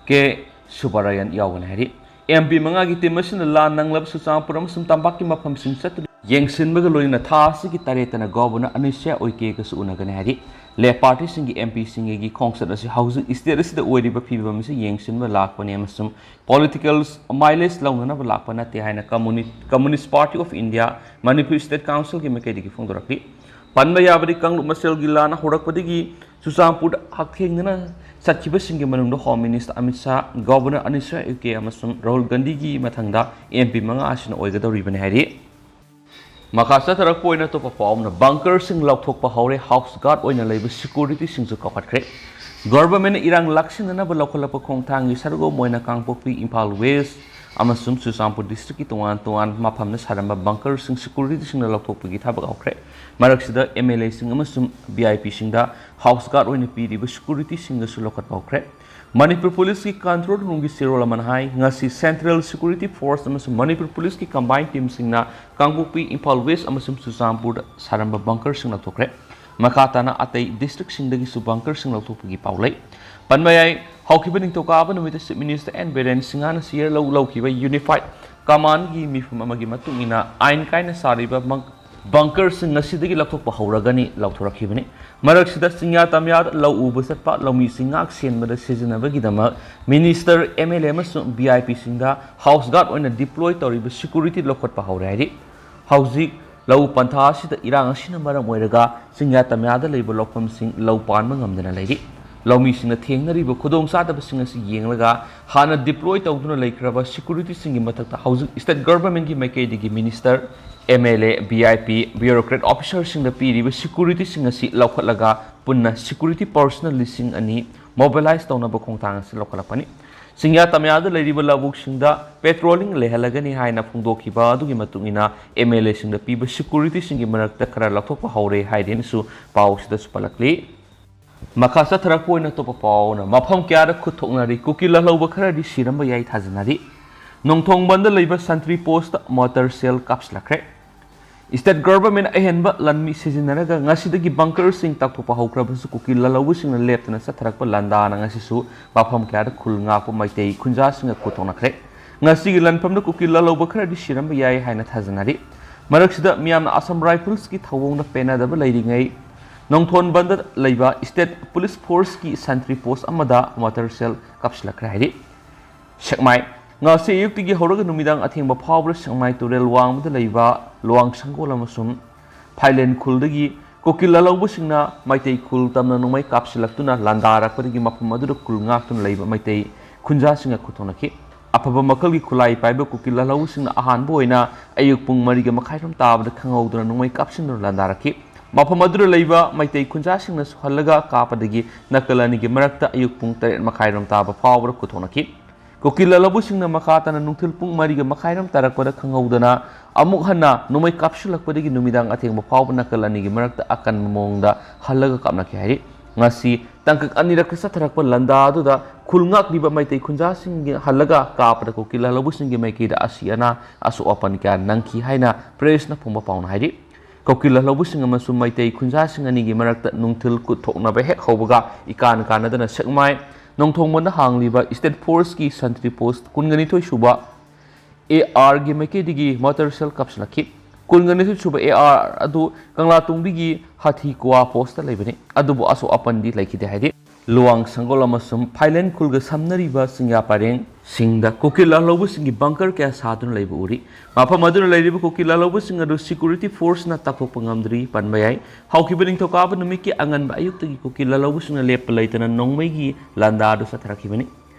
ꯀꯦ ꯁꯨꯕꯔꯥꯌꯟ ꯌꯥꯎꯒꯅꯤ ꯍꯥꯏꯔꯤ꯫ MP ꯃꯉꯥꯒꯤ team ꯑꯁꯤꯅ ꯂꯥꯟ ꯅꯪꯂꯕ ꯆꯨꯔꯆꯥꯟꯄꯨꯔ ꯑꯃꯁꯨꯡ ꯇꯝꯄꯥꯛꯀꯤ ꯃꯐꯝꯁꯤꯡ ꯆꯠꯇꯨꯅ ꯌꯦꯡꯁꯤꯟꯕꯒ ꯂꯣꯏꯅꯅ ꯊꯥ ꯑꯁꯤꯒꯤ ꯇꯔꯦꯠꯇꯅ Governor ꯑꯅꯤꯁ꯭ꯋꯥꯔ ꯎꯏꯀꯦꯒꯁꯨ ꯎꯅꯒꯅꯤ ꯍꯥꯏꯔꯤ꯫ Left partyꯁꯤꯡꯒꯤ MPꯁꯤꯡꯒꯤ ꯈꯣꯡꯆꯠ ꯑꯁꯤ ꯍꯧꯖꯤꯛ state ꯑꯁꯤꯗ ꯑꯣꯏꯔꯤꯕ ꯐꯤꯕꯝ ꯑꯁꯤ ꯌꯦꯡꯁꯤꯟꯕ ꯂꯥꯛꯄꯅꯤ ꯑꯃꯁꯨꯡ political mileage ꯂꯧꯅꯅꯕ ꯂꯥꯛꯄ ꯅꯠꯇꯦ ꯍꯥꯏꯅ Communi-, Communist Party of India Manipur State Councilꯒꯤ ꯃꯥꯏꯀꯩꯗꯒꯤ ꯐꯣꯡꯗꯣꯔꯛꯂꯤ꯫ ꯄꯟꯕ ꯌꯥꯕꯗꯤ, ꯀꯥꯡꯂꯨꯞ ꯃꯁꯦꯜꯒꯤ ꯂꯥꯟ ꯍꯧꯔꯛꯄꯗꯒꯤ ꯆꯨꯔꯆꯥꯟꯄꯨꯔꯗ ꯍꯛꯊꯦꯡꯅꯅ ꯆꯠꯈꯤꯕꯁꯤꯡꯒꯤ ꯃꯅꯨꯡꯗ Home Minister Amit Shah, Governor ꯑꯅꯤꯁ꯭ꯋꯥꯔ ꯎꯏꯀꯦ ꯑꯃꯁꯨꯡ ꯔꯥꯍꯨꯜ ꯒꯥꯟꯙꯤꯒꯤ ꯃꯊꯪꯗ MP ꯃꯉꯥ ꯑꯁꯤꯅ ꯑꯣꯏꯒꯗꯧꯔꯤꯕꯅꯤ ꯍꯥꯏꯔꯤ꯫ ꯃꯈꯥ ꯆꯠꯊꯔꯛꯄ ꯑꯣꯏꯅ ꯑꯇꯣꯞꯄ ꯄꯥꯎ ꯑꯃꯅ, bunkerꯁꯤꯡ ꯂꯧꯊꯣꯛꯄ ꯍꯧꯔꯦ, house guard ꯑꯣꯏꯅ ꯂꯩꯕ securityꯁꯤꯡꯁꯨ ꯀꯧꯈꯠꯈ꯭ꯔꯦ꯫ Governmentꯅ ꯏꯔꯥꯡ ꯂꯥꯛꯁꯤꯟꯅꯅꯕ ꯂꯧꯈꯠꯂꯛꯄ ꯈꯣꯡꯊꯥꯡꯒꯤ ꯁꯔꯨꯛ ꯑꯃ ꯑꯣꯏꯅ ꯀꯥꯡꯄꯣꯛꯄꯤ, ꯏꯝꯐꯥꯜ West ꯑꯃꯁꯨꯡ ꯆꯨꯔꯆꯥꯟꯄꯨꯔ districtꯀꯤ ꯇꯣꯉꯥꯟ ꯇꯣꯉꯥꯟꯕ ꯃꯐꯝꯗ ꯁꯥꯔꯝꯕ bunkerꯁꯤꯡ securityꯁꯤꯡꯅ ꯂꯧꯊꯣꯛꯄꯒꯤ ꯊꯕꯛ ꯍꯧꯈ꯭ꯔꯦ꯫ ꯃꯔꯛꯁꯤꯗ ꯑꯦꯝ ꯑꯦꯜ ꯑꯦꯁꯤꯡ ꯑꯃꯁꯨꯡ ꯚꯤ ꯑꯥꯏ ꯄꯤꯁꯤꯡꯗ ꯍꯥꯎꯁ ꯒꯥꯔꯗ ꯑꯣꯏꯅ ꯄꯤꯔꯤꯕ ꯁꯦꯀ꯭ꯌꯨꯔꯤꯇꯤꯁꯤꯡꯒꯁꯨ ꯂꯧꯈꯠꯄ ꯍꯧꯈ꯭ꯔꯦ꯫ ꯃꯅꯤꯄꯨꯔ ꯄꯨꯂꯤꯁꯀꯤ ꯀꯟꯇ꯭ꯔꯣꯜ ꯔꯨꯝꯒꯤ ꯆꯦꯔꯣꯜ ꯑꯃꯅ ꯍꯥꯏ, ꯉꯁꯤ ꯁꯦꯟꯇ꯭ꯔꯦꯜ ꯁꯦꯀ꯭ꯌꯨꯔꯤꯇꯤ ꯐꯣꯔꯁ ꯑꯃꯁꯨꯡ ꯃꯅꯤꯄꯨꯔ ꯄꯨꯂꯤꯁꯀꯤ ꯀꯝꯕꯥꯏꯟ ꯇꯤꯝꯁꯤꯡꯅ ꯀꯥꯡꯄꯣꯛꯄꯤ, ꯏꯝꯐꯥꯜ ꯋꯦꯁ ꯑꯃꯁꯨꯡ ꯆꯨꯔꯆꯥꯟꯄꯨꯔꯗ ꯁꯥꯔꯝꯕ ꯕꯪꯀꯔꯁꯤꯡ ꯂꯧꯊꯣꯛꯈ꯭ꯔꯦ꯫ ꯃꯈꯥ ꯇꯥꯅ ꯑꯇꯩ ꯗꯤꯁꯇ꯭ꯔꯤꯛꯁꯤꯡꯗꯒꯤꯁꯨ ꯕꯪꯀꯔꯁꯤꯡ ꯂꯧꯊꯣꯛꯄꯒꯤ ꯄꯥꯎ ꯂꯩ꯫ ꯄꯟꯕ ꯌꯥꯏ, ꯍꯧꯈꯤꯕ ꯅꯤꯡꯊꯧꯀꯥꯕ ꯅꯨꯃꯤꯠꯇ ꯆꯤꯐ ꯃꯤꯅꯤꯁꯇꯔ ꯑꯦꯟ ꯕꯤꯔꯦꯟ ꯁꯤꯡꯍꯅ ꯁꯤꯌꯔ ꯂꯧ ꯂꯧꯈꯤꯕ ꯌꯨꯅꯤꯐꯥꯏꯗ ꯀꯃꯥꯟꯒꯤ ꯃꯤꯐꯝ ꯑꯃꯒꯤ ꯃꯇꯨꯡ ꯏꯟꯅ ꯑꯥꯏꯟ ꯀꯥꯏꯅ ꯁꯥꯔꯤꯕ ꯕꯪ-, ꯕꯪꯀꯔꯁꯤꯡ ꯉꯁꯤꯗꯒꯤ ꯂꯧꯊꯣꯛꯄ ꯍꯧꯔꯒꯅꯤ ꯂꯥꯎꯊꯣꯔꯛꯈꯤꯕꯅꯤ꯫ ꯃꯔꯛꯁꯤꯗ ꯆꯤꯡꯌꯥ ꯇꯝꯌꯥꯗ ꯂꯧ ꯎꯕ ꯆꯠꯄ ꯂꯧꯃꯤꯁꯤꯡ ꯉꯥꯛ ꯁꯦꯟꯕꯗ ꯁꯤꯖꯤꯟꯅꯕꯒꯤꯗꯃꯛ ꯃꯤꯅꯤꯁꯇꯔ, ꯑꯦꯝ ꯑꯦꯜ ꯑꯦ ꯑꯃꯁꯨꯡ ꯚꯤ ꯑꯥꯏ ꯄꯤꯁꯤꯡꯗ ꯍꯥꯎꯁ ꯒꯥꯔꯗ ꯑꯣꯏꯅ ꯗꯤꯄ꯭ꯂꯣꯏ ꯇꯧꯔꯤꯕ ꯁꯦꯀ꯭ꯌꯨꯔꯤꯇꯤ ꯂꯧꯈꯠꯄ ꯍꯧꯔꯦ ꯍꯥꯏꯔꯤ꯫ ꯍꯧꯖꯤꯛ ꯂꯧ ꯄꯟꯊꯥ ꯑꯁꯤꯗ ꯏꯔꯥꯡ ꯑꯁꯤꯅ ꯃꯔꯝ ꯑꯣꯏꯔꯒ ꯆꯤꯡꯌꯥ ꯇꯝꯌꯥꯗ ꯂꯩꯕ ꯂꯧꯐꯝꯁꯤꯡ ꯂꯧ ꯄꯥꯟꯕ ꯉꯝꯗꯅ ꯂꯩꯔꯤ꯫ ꯂꯧꯃꯤꯁꯤꯡꯅ ꯊꯦꯡꯅꯔꯤꯕ ꯈꯨꯗꯣꯡꯆꯥꯗꯕꯁꯤꯡ ꯑꯁꯤ ꯌꯦꯡꯂꯒ ꯍꯥꯟꯅ ꯗꯤꯄ꯭ꯂꯣꯏ ꯇꯧꯗꯨꯅ ꯂꯩꯈ꯭ꯔꯕ ꯁꯦꯀ꯭ꯌꯨꯔꯤꯇꯤꯁꯤꯡꯒꯤ ꯃꯊꯛꯇ ꯍꯧꯖꯤꯛ ꯁ꯭ꯇꯦꯠ ꯒꯚꯔꯟꯃꯦꯟꯠꯀꯤ ꯃꯥꯏꯀꯩꯗꯒꯤ minister, M L A, V I P, bureaucrat ꯑꯣꯐꯤꯁꯔꯁꯤꯡꯗ ꯄꯤꯔꯤꯕ ꯁꯦꯀ꯭ꯌꯨꯔꯤꯇꯤꯁꯤꯡ ꯑꯁꯤ ꯂꯧꯈꯠꯂꯒ ꯄꯨꯟꯅ ꯁꯦꯀ꯭ꯌꯨꯔꯤꯇꯤ ꯄꯔꯁꯅꯦꯜ ꯂꯤꯁꯤꯡ ꯑꯅꯤ ꯃꯣꯕꯤꯂꯥꯏꯖ ꯇꯧꯅꯕ ꯈꯣꯡꯊꯥꯡ ꯑꯁꯤ ꯂꯧꯈꯠꯂꯛꯄꯅꯤ꯫ ꯆꯤꯡꯌꯥ ꯇꯝꯌꯥꯗ ꯂꯩꯔꯤꯕ ꯂꯧꯕꯨꯛꯁꯤꯡꯗ ꯄꯦꯇ꯭ꯔꯣꯂꯤꯡ ꯂꯩꯍꯜꯂꯒꯅꯤ ꯍꯥꯏꯅ ꯐꯣꯡꯗꯣꯛꯈꯤꯕ ꯑꯗꯨꯒꯤ ꯃꯇꯨꯡ ꯏꯟꯅ ꯑꯦꯝ ꯑꯦꯜ ꯑꯦꯁꯤꯡꯗ ꯄꯤꯕ ꯁꯦꯀ꯭ꯌꯨꯔꯤꯇꯤꯁꯤꯡꯒꯤ ꯃꯔꯛꯇ ꯈꯔ ꯂꯧꯊꯣꯛꯄ ꯍꯧꯔꯦ ꯍꯥꯏꯔꯦꯅꯁꯨ ꯄꯥꯎꯁꯤꯗꯁꯨ ꯄꯜꯂꯛꯂꯤ꯫ ꯃꯈꯥ ꯆꯠꯊꯔꯛꯄ ꯑꯣꯏꯅ ꯑꯇꯣꯞꯄ ꯄꯥꯎ ꯑꯃꯅ, ꯃꯐꯝ ꯀꯌꯥꯗ ꯈꯨꯠ ꯊꯣꯛꯅꯔꯤ, ꯀꯨꯀꯤ ꯂꯥꯜꯍꯧꯕ ꯈꯔꯗꯤ ꯁꯤꯔꯝꯕ ꯌꯥꯏ ꯊꯥꯖꯅꯔꯤ꯫ ꯅꯣꯡꯊꯣꯡꯕꯟꯗ ꯂꯩꯕ ꯁꯟꯇ꯭ꯔꯤ ꯄꯣꯁꯇ ꯃꯣꯇꯔ ꯁꯦꯜ ꯀꯥꯞꯁꯤꯜꯂꯛꯈ꯭ꯔꯦ꯫ ꯁ꯭ꯇꯦꯠ ꯒꯚꯔꯟꯃꯦꯟꯠ ꯑꯍꯦꯟꯕ ꯂꯥꯟꯃꯤ ꯁꯤꯖꯤꯟꯅꯔꯒ ꯉꯁꯤꯗꯒꯤ ꯕꯪꯀꯔꯁꯤꯡ ꯇꯥꯛꯊꯣꯛꯄ ꯍꯧꯈ꯭ꯔꯕꯁꯨ ꯀꯨꯀꯤ ꯂꯥꯜꯍꯧꯕꯁꯤꯡꯅ ꯂꯦꯞꯇꯅ ꯆꯠꯊꯔꯛꯄ ꯂꯥꯟꯗꯥꯅ ꯉꯁꯤꯁꯨ ꯃꯐꯝ ꯀꯌꯥꯗ ꯈꯨꯜ ꯉꯥꯛꯄ ꯃꯩꯇꯩ ꯈꯨꯟꯖꯥꯁꯤꯡꯒ ꯈꯨꯠ ꯊꯣꯛꯅꯈ꯭ꯔꯦ꯫ ꯉꯁꯤꯒꯤ ꯂꯥꯟꯐꯝꯗ ꯀꯨꯀꯤ ꯂꯥꯜꯍꯧꯕ ꯈꯔꯗꯤ ꯁꯤꯔꯝꯕ ꯌꯥꯏ ꯍꯥꯏꯅ ꯊꯥꯖꯅꯔꯤ꯫ ꯃꯔꯛꯁꯤꯗ ꯃꯤꯌꯥꯝꯅ ꯑꯁꯥꯝ ꯔꯥꯏꯐꯜꯁꯀꯤ ꯊꯧꯑꯣꯡꯗ ꯄꯦꯟꯅꯗꯕ ꯂꯩꯔꯤꯉꯩ ꯅꯣꯡꯊꯣꯟꯕꯟꯗ ꯂꯩꯕ ꯁ꯭ꯇꯦꯠ ꯄꯨꯂꯤꯁ ꯐꯣꯔꯁꯀꯤ ꯁꯟꯇ꯭ꯔꯤ ꯄꯣꯁ ꯑꯃꯗ ꯃꯣꯇꯔ ꯁꯦꯜ ꯀꯥꯞꯁꯤꯜꯂꯛꯈ꯭ꯔꯦ ꯍꯥꯏꯔꯤ꯫ ꯁꯦꯛꯃꯥꯏ, ꯉꯁꯤ ꯑꯌꯨꯛꯇꯒꯤ ꯍꯧꯔꯒ ꯅꯨꯃꯤꯗꯥꯡ ꯑꯊꯦꯡꯕ ꯐꯥꯎꯕꯗ ꯁꯦꯛꯃꯥꯏ ꯇꯨꯔꯦꯜ ꯋꯥꯡꯃꯗ ꯂꯩꯕ ꯂꯨꯋꯥꯡ ꯁꯪꯒꯣꯜ ꯑꯃꯁꯨꯡ ꯐꯥꯏꯂꯦꯟ ꯈꯨꯜꯗꯒꯤ ꯀꯨꯀꯤ ꯂꯥꯜꯍꯧꯕꯁꯤꯡꯅ ꯃꯩꯇꯩ ꯈꯨꯜ ꯇꯝꯅ ꯅꯣꯡꯃꯩ ꯀꯥꯞꯁꯤꯜꯂꯛꯇꯨꯅ ꯂꯥꯟꯗꯥꯔꯛꯄꯗꯒꯤ ꯃꯐꯝ ꯑꯗꯨꯗ ꯈꯨꯜ ꯉꯥꯛꯇꯨꯅ ꯂꯩꯕ ꯃꯩꯇꯩ ꯈꯨꯟꯖꯥꯁꯤꯡꯒ ꯈꯨꯠ ꯊꯣꯛꯅꯈꯤ꯫ ꯑꯐꯕ ꯃꯈꯜꯒꯤ ꯈꯨꯠꯂꯥꯏ ꯄꯥꯏꯕ ꯀꯨꯀꯤ ꯂꯥꯜꯍꯧꯕꯁꯤꯡꯅ ꯑꯍꯥꯟꯕ ꯑꯣꯏꯅ ꯑꯌꯨꯛ ꯄꯨꯡ ꯃꯔꯤꯒ ꯃꯈꯥꯏ ꯔꯣꯝ ꯇꯥꯕꯗ ꯈꯪꯍꯧꯗꯅ ꯅꯣꯡꯃꯩ ꯀꯥꯞꯁꯤꯟꯗꯨꯅ ꯂꯥꯟꯗꯥꯔꯛꯈꯤ꯫ ꯃꯐꯝ ꯑꯗꯨꯗ ꯂꯩꯕ ꯃꯩꯇꯩ ꯈꯨꯟꯖꯥꯁꯤꯡꯅꯁꯨ ꯍꯜꯂꯒ ꯀꯥꯞꯄꯗꯒꯤ ꯅꯥꯀꯜ ꯑꯅꯤꯒꯤ ꯃꯔꯛꯇ ꯑꯌꯨꯛ ꯄꯨꯡ ꯇꯔꯦꯠ ꯃꯈꯥꯏ ꯔꯣꯝ ꯇꯥꯕ ꯐꯥꯎꯕꯗ ꯈꯨꯠ ꯊꯣꯛꯅꯈꯤ꯫ ꯀꯨꯀꯤ ꯂꯥꯜꯍꯧꯕꯁꯤꯡꯅ ꯃꯈꯥ ꯇꯥꯅ ꯅꯨꯡꯊꯤꯜ ꯄꯨꯡ ꯃꯔꯤꯒ ꯃꯈꯥꯏꯔꯣꯝ ꯇꯥꯔꯛꯄꯗ ꯈꯪꯍꯧꯗꯅ ꯑꯃꯨꯛ ꯍꯟꯅ ꯅꯣꯡꯃꯩ ꯀꯥꯞꯁꯤꯜꯂꯛꯄꯗꯒꯤ ꯅꯨꯃꯤꯗꯥꯡ ꯑꯊꯦꯡꯕ ꯐꯥꯎꯕ ꯅꯥꯀꯜ ꯑꯅꯤꯒꯤ ꯃꯔꯛꯇ ꯑꯀꯟꯕ ꯃꯑꯣꯡꯗ ꯍꯜꯂꯒ ꯀꯥꯞꯅꯈꯤ ꯍꯥꯏꯔꯤ꯫ ꯉꯁꯤ ꯇꯥꯡꯀꯛ ꯑꯅꯤꯔꯛꯇ ꯆꯠꯊꯔꯛꯄ ꯂꯥꯟꯗꯥ ꯑꯗꯨꯗ ꯈꯨꯜ ꯉꯥꯛꯂꯤꯕ ꯃꯩꯇꯩ ꯈꯨꯟꯖꯥꯁꯤꯡꯒꯤ ꯍꯜꯂꯒ ꯀꯥꯞꯄꯗ ꯀꯨꯀꯤ ꯂꯥꯜꯍꯧꯕꯁꯤꯡꯒꯤ ꯃꯥꯏꯀꯩꯗ ꯑꯁꯤ ꯑꯅꯥ ꯑꯁꯣꯛ ꯑꯄꯟ ꯀꯌꯥ ꯅꯪꯈꯤ ꯍꯥꯏꯅ ꯄ꯭ꯔꯦꯁꯅ ꯐꯣꯡꯕ ꯄꯥꯎꯅ ꯍꯥꯏꯔꯤ꯫ ꯀꯨꯀꯤ ꯂꯥꯜꯍꯧꯕꯁꯤꯡ ꯑꯃꯁꯨꯡ ꯃꯩꯇꯩ ꯈꯨꯟꯖꯥꯁꯤꯡ ꯑꯅꯤꯒꯤ ꯃꯔꯛꯇ ꯅꯨꯡꯊꯤꯜ ꯈꯨꯠ ꯊꯣꯛꯅꯕ ꯍꯦꯛ ꯍꯧꯕꯒ ꯏꯀꯥꯟ ꯀꯥꯟꯅꯗꯅ ꯁꯦꯛꯃꯥꯏ ꯅꯣꯡꯊꯣꯡꯕꯗ ꯍꯥꯡꯂꯤꯕ ꯁ꯭ꯇꯦꯠ ꯐꯣꯔꯁꯀꯤ ꯁꯟꯇ꯭ꯔꯤ ꯄꯣꯁ ꯀꯨꯟꯒ ꯅꯤꯊꯣꯏ ꯁꯨꯕ ꯑꯦ ꯑꯥꯔꯒꯤ ꯃꯥꯏꯀꯩꯗꯒꯤ ꯃꯣꯇꯔ ꯁꯦꯜ ꯀꯥꯞꯁꯤꯜꯂꯛꯈꯤ꯫ ꯀꯨꯟꯒ ꯅꯤꯊꯣꯏ ꯁꯨꯕ ꯑꯦ ꯑꯥꯔ ꯑꯗꯨ ꯀꯪꯂꯥꯇꯣꯡꯕꯤꯒꯤ ꯍꯥꯊꯤ ꯀ꯭ꯋꯥ ꯄꯣꯁꯇ ꯂꯩꯕꯅꯤ, ꯑꯗꯨꯕꯨ ꯑꯁꯣꯛ ꯑꯄꯟꯗꯤ ꯂꯩꯈꯤꯗꯦ ꯍꯥꯏꯔꯤ꯫ ꯂꯨꯋꯥꯡ ꯁꯪꯒꯣꯜ ꯑꯃꯁꯨꯡ ꯐꯥꯏꯂꯦꯟ ꯈꯨꯜꯒ ꯁꯝꯅꯔꯤꯕ ꯆꯤꯡꯌꯥ ꯄꯔꯦꯡꯁꯤꯡꯗ ꯀꯨꯀꯤ ꯂꯥꯜꯍꯧꯕꯁꯤꯡꯒꯤ ꯕꯪꯀꯔ ꯀꯌꯥ ꯁꯥꯗꯨꯅ ꯂꯩꯕ ꯎꯔꯤ꯫ ꯃꯐꯝ ꯑꯗꯨꯗ ꯂꯩꯔꯤꯕ ꯀꯨꯀꯤ ꯂꯥꯜꯍꯧꯕꯁꯤꯡ ꯑꯗꯨ ꯁꯦꯀ꯭ꯌꯨꯔꯤꯇꯤ ꯐꯣꯔꯁꯅ ꯇꯥꯛꯊꯣꯛꯄ ꯉꯝꯗ꯭ꯔꯤ ꯄꯟꯕ ꯌꯥꯏ꯫ ꯍꯧꯈꯤꯕ ꯅꯤꯡꯊꯧꯀꯥꯕ ꯅꯨꯃꯤꯠꯀꯤ ꯑꯉꯟꯕ ꯑꯌꯨꯛꯇꯒꯤ ꯀꯨꯀꯤ ꯂꯥꯜꯍꯧꯕꯁꯤꯡꯅ ꯂꯦꯞꯄ ꯂꯩꯇꯅ ꯅꯣꯡꯃꯩꯒꯤ ꯂꯥꯟꯗꯥ ꯑꯗꯨ ꯆꯠꯊꯔꯛꯈꯤꯕꯅꯤ꯫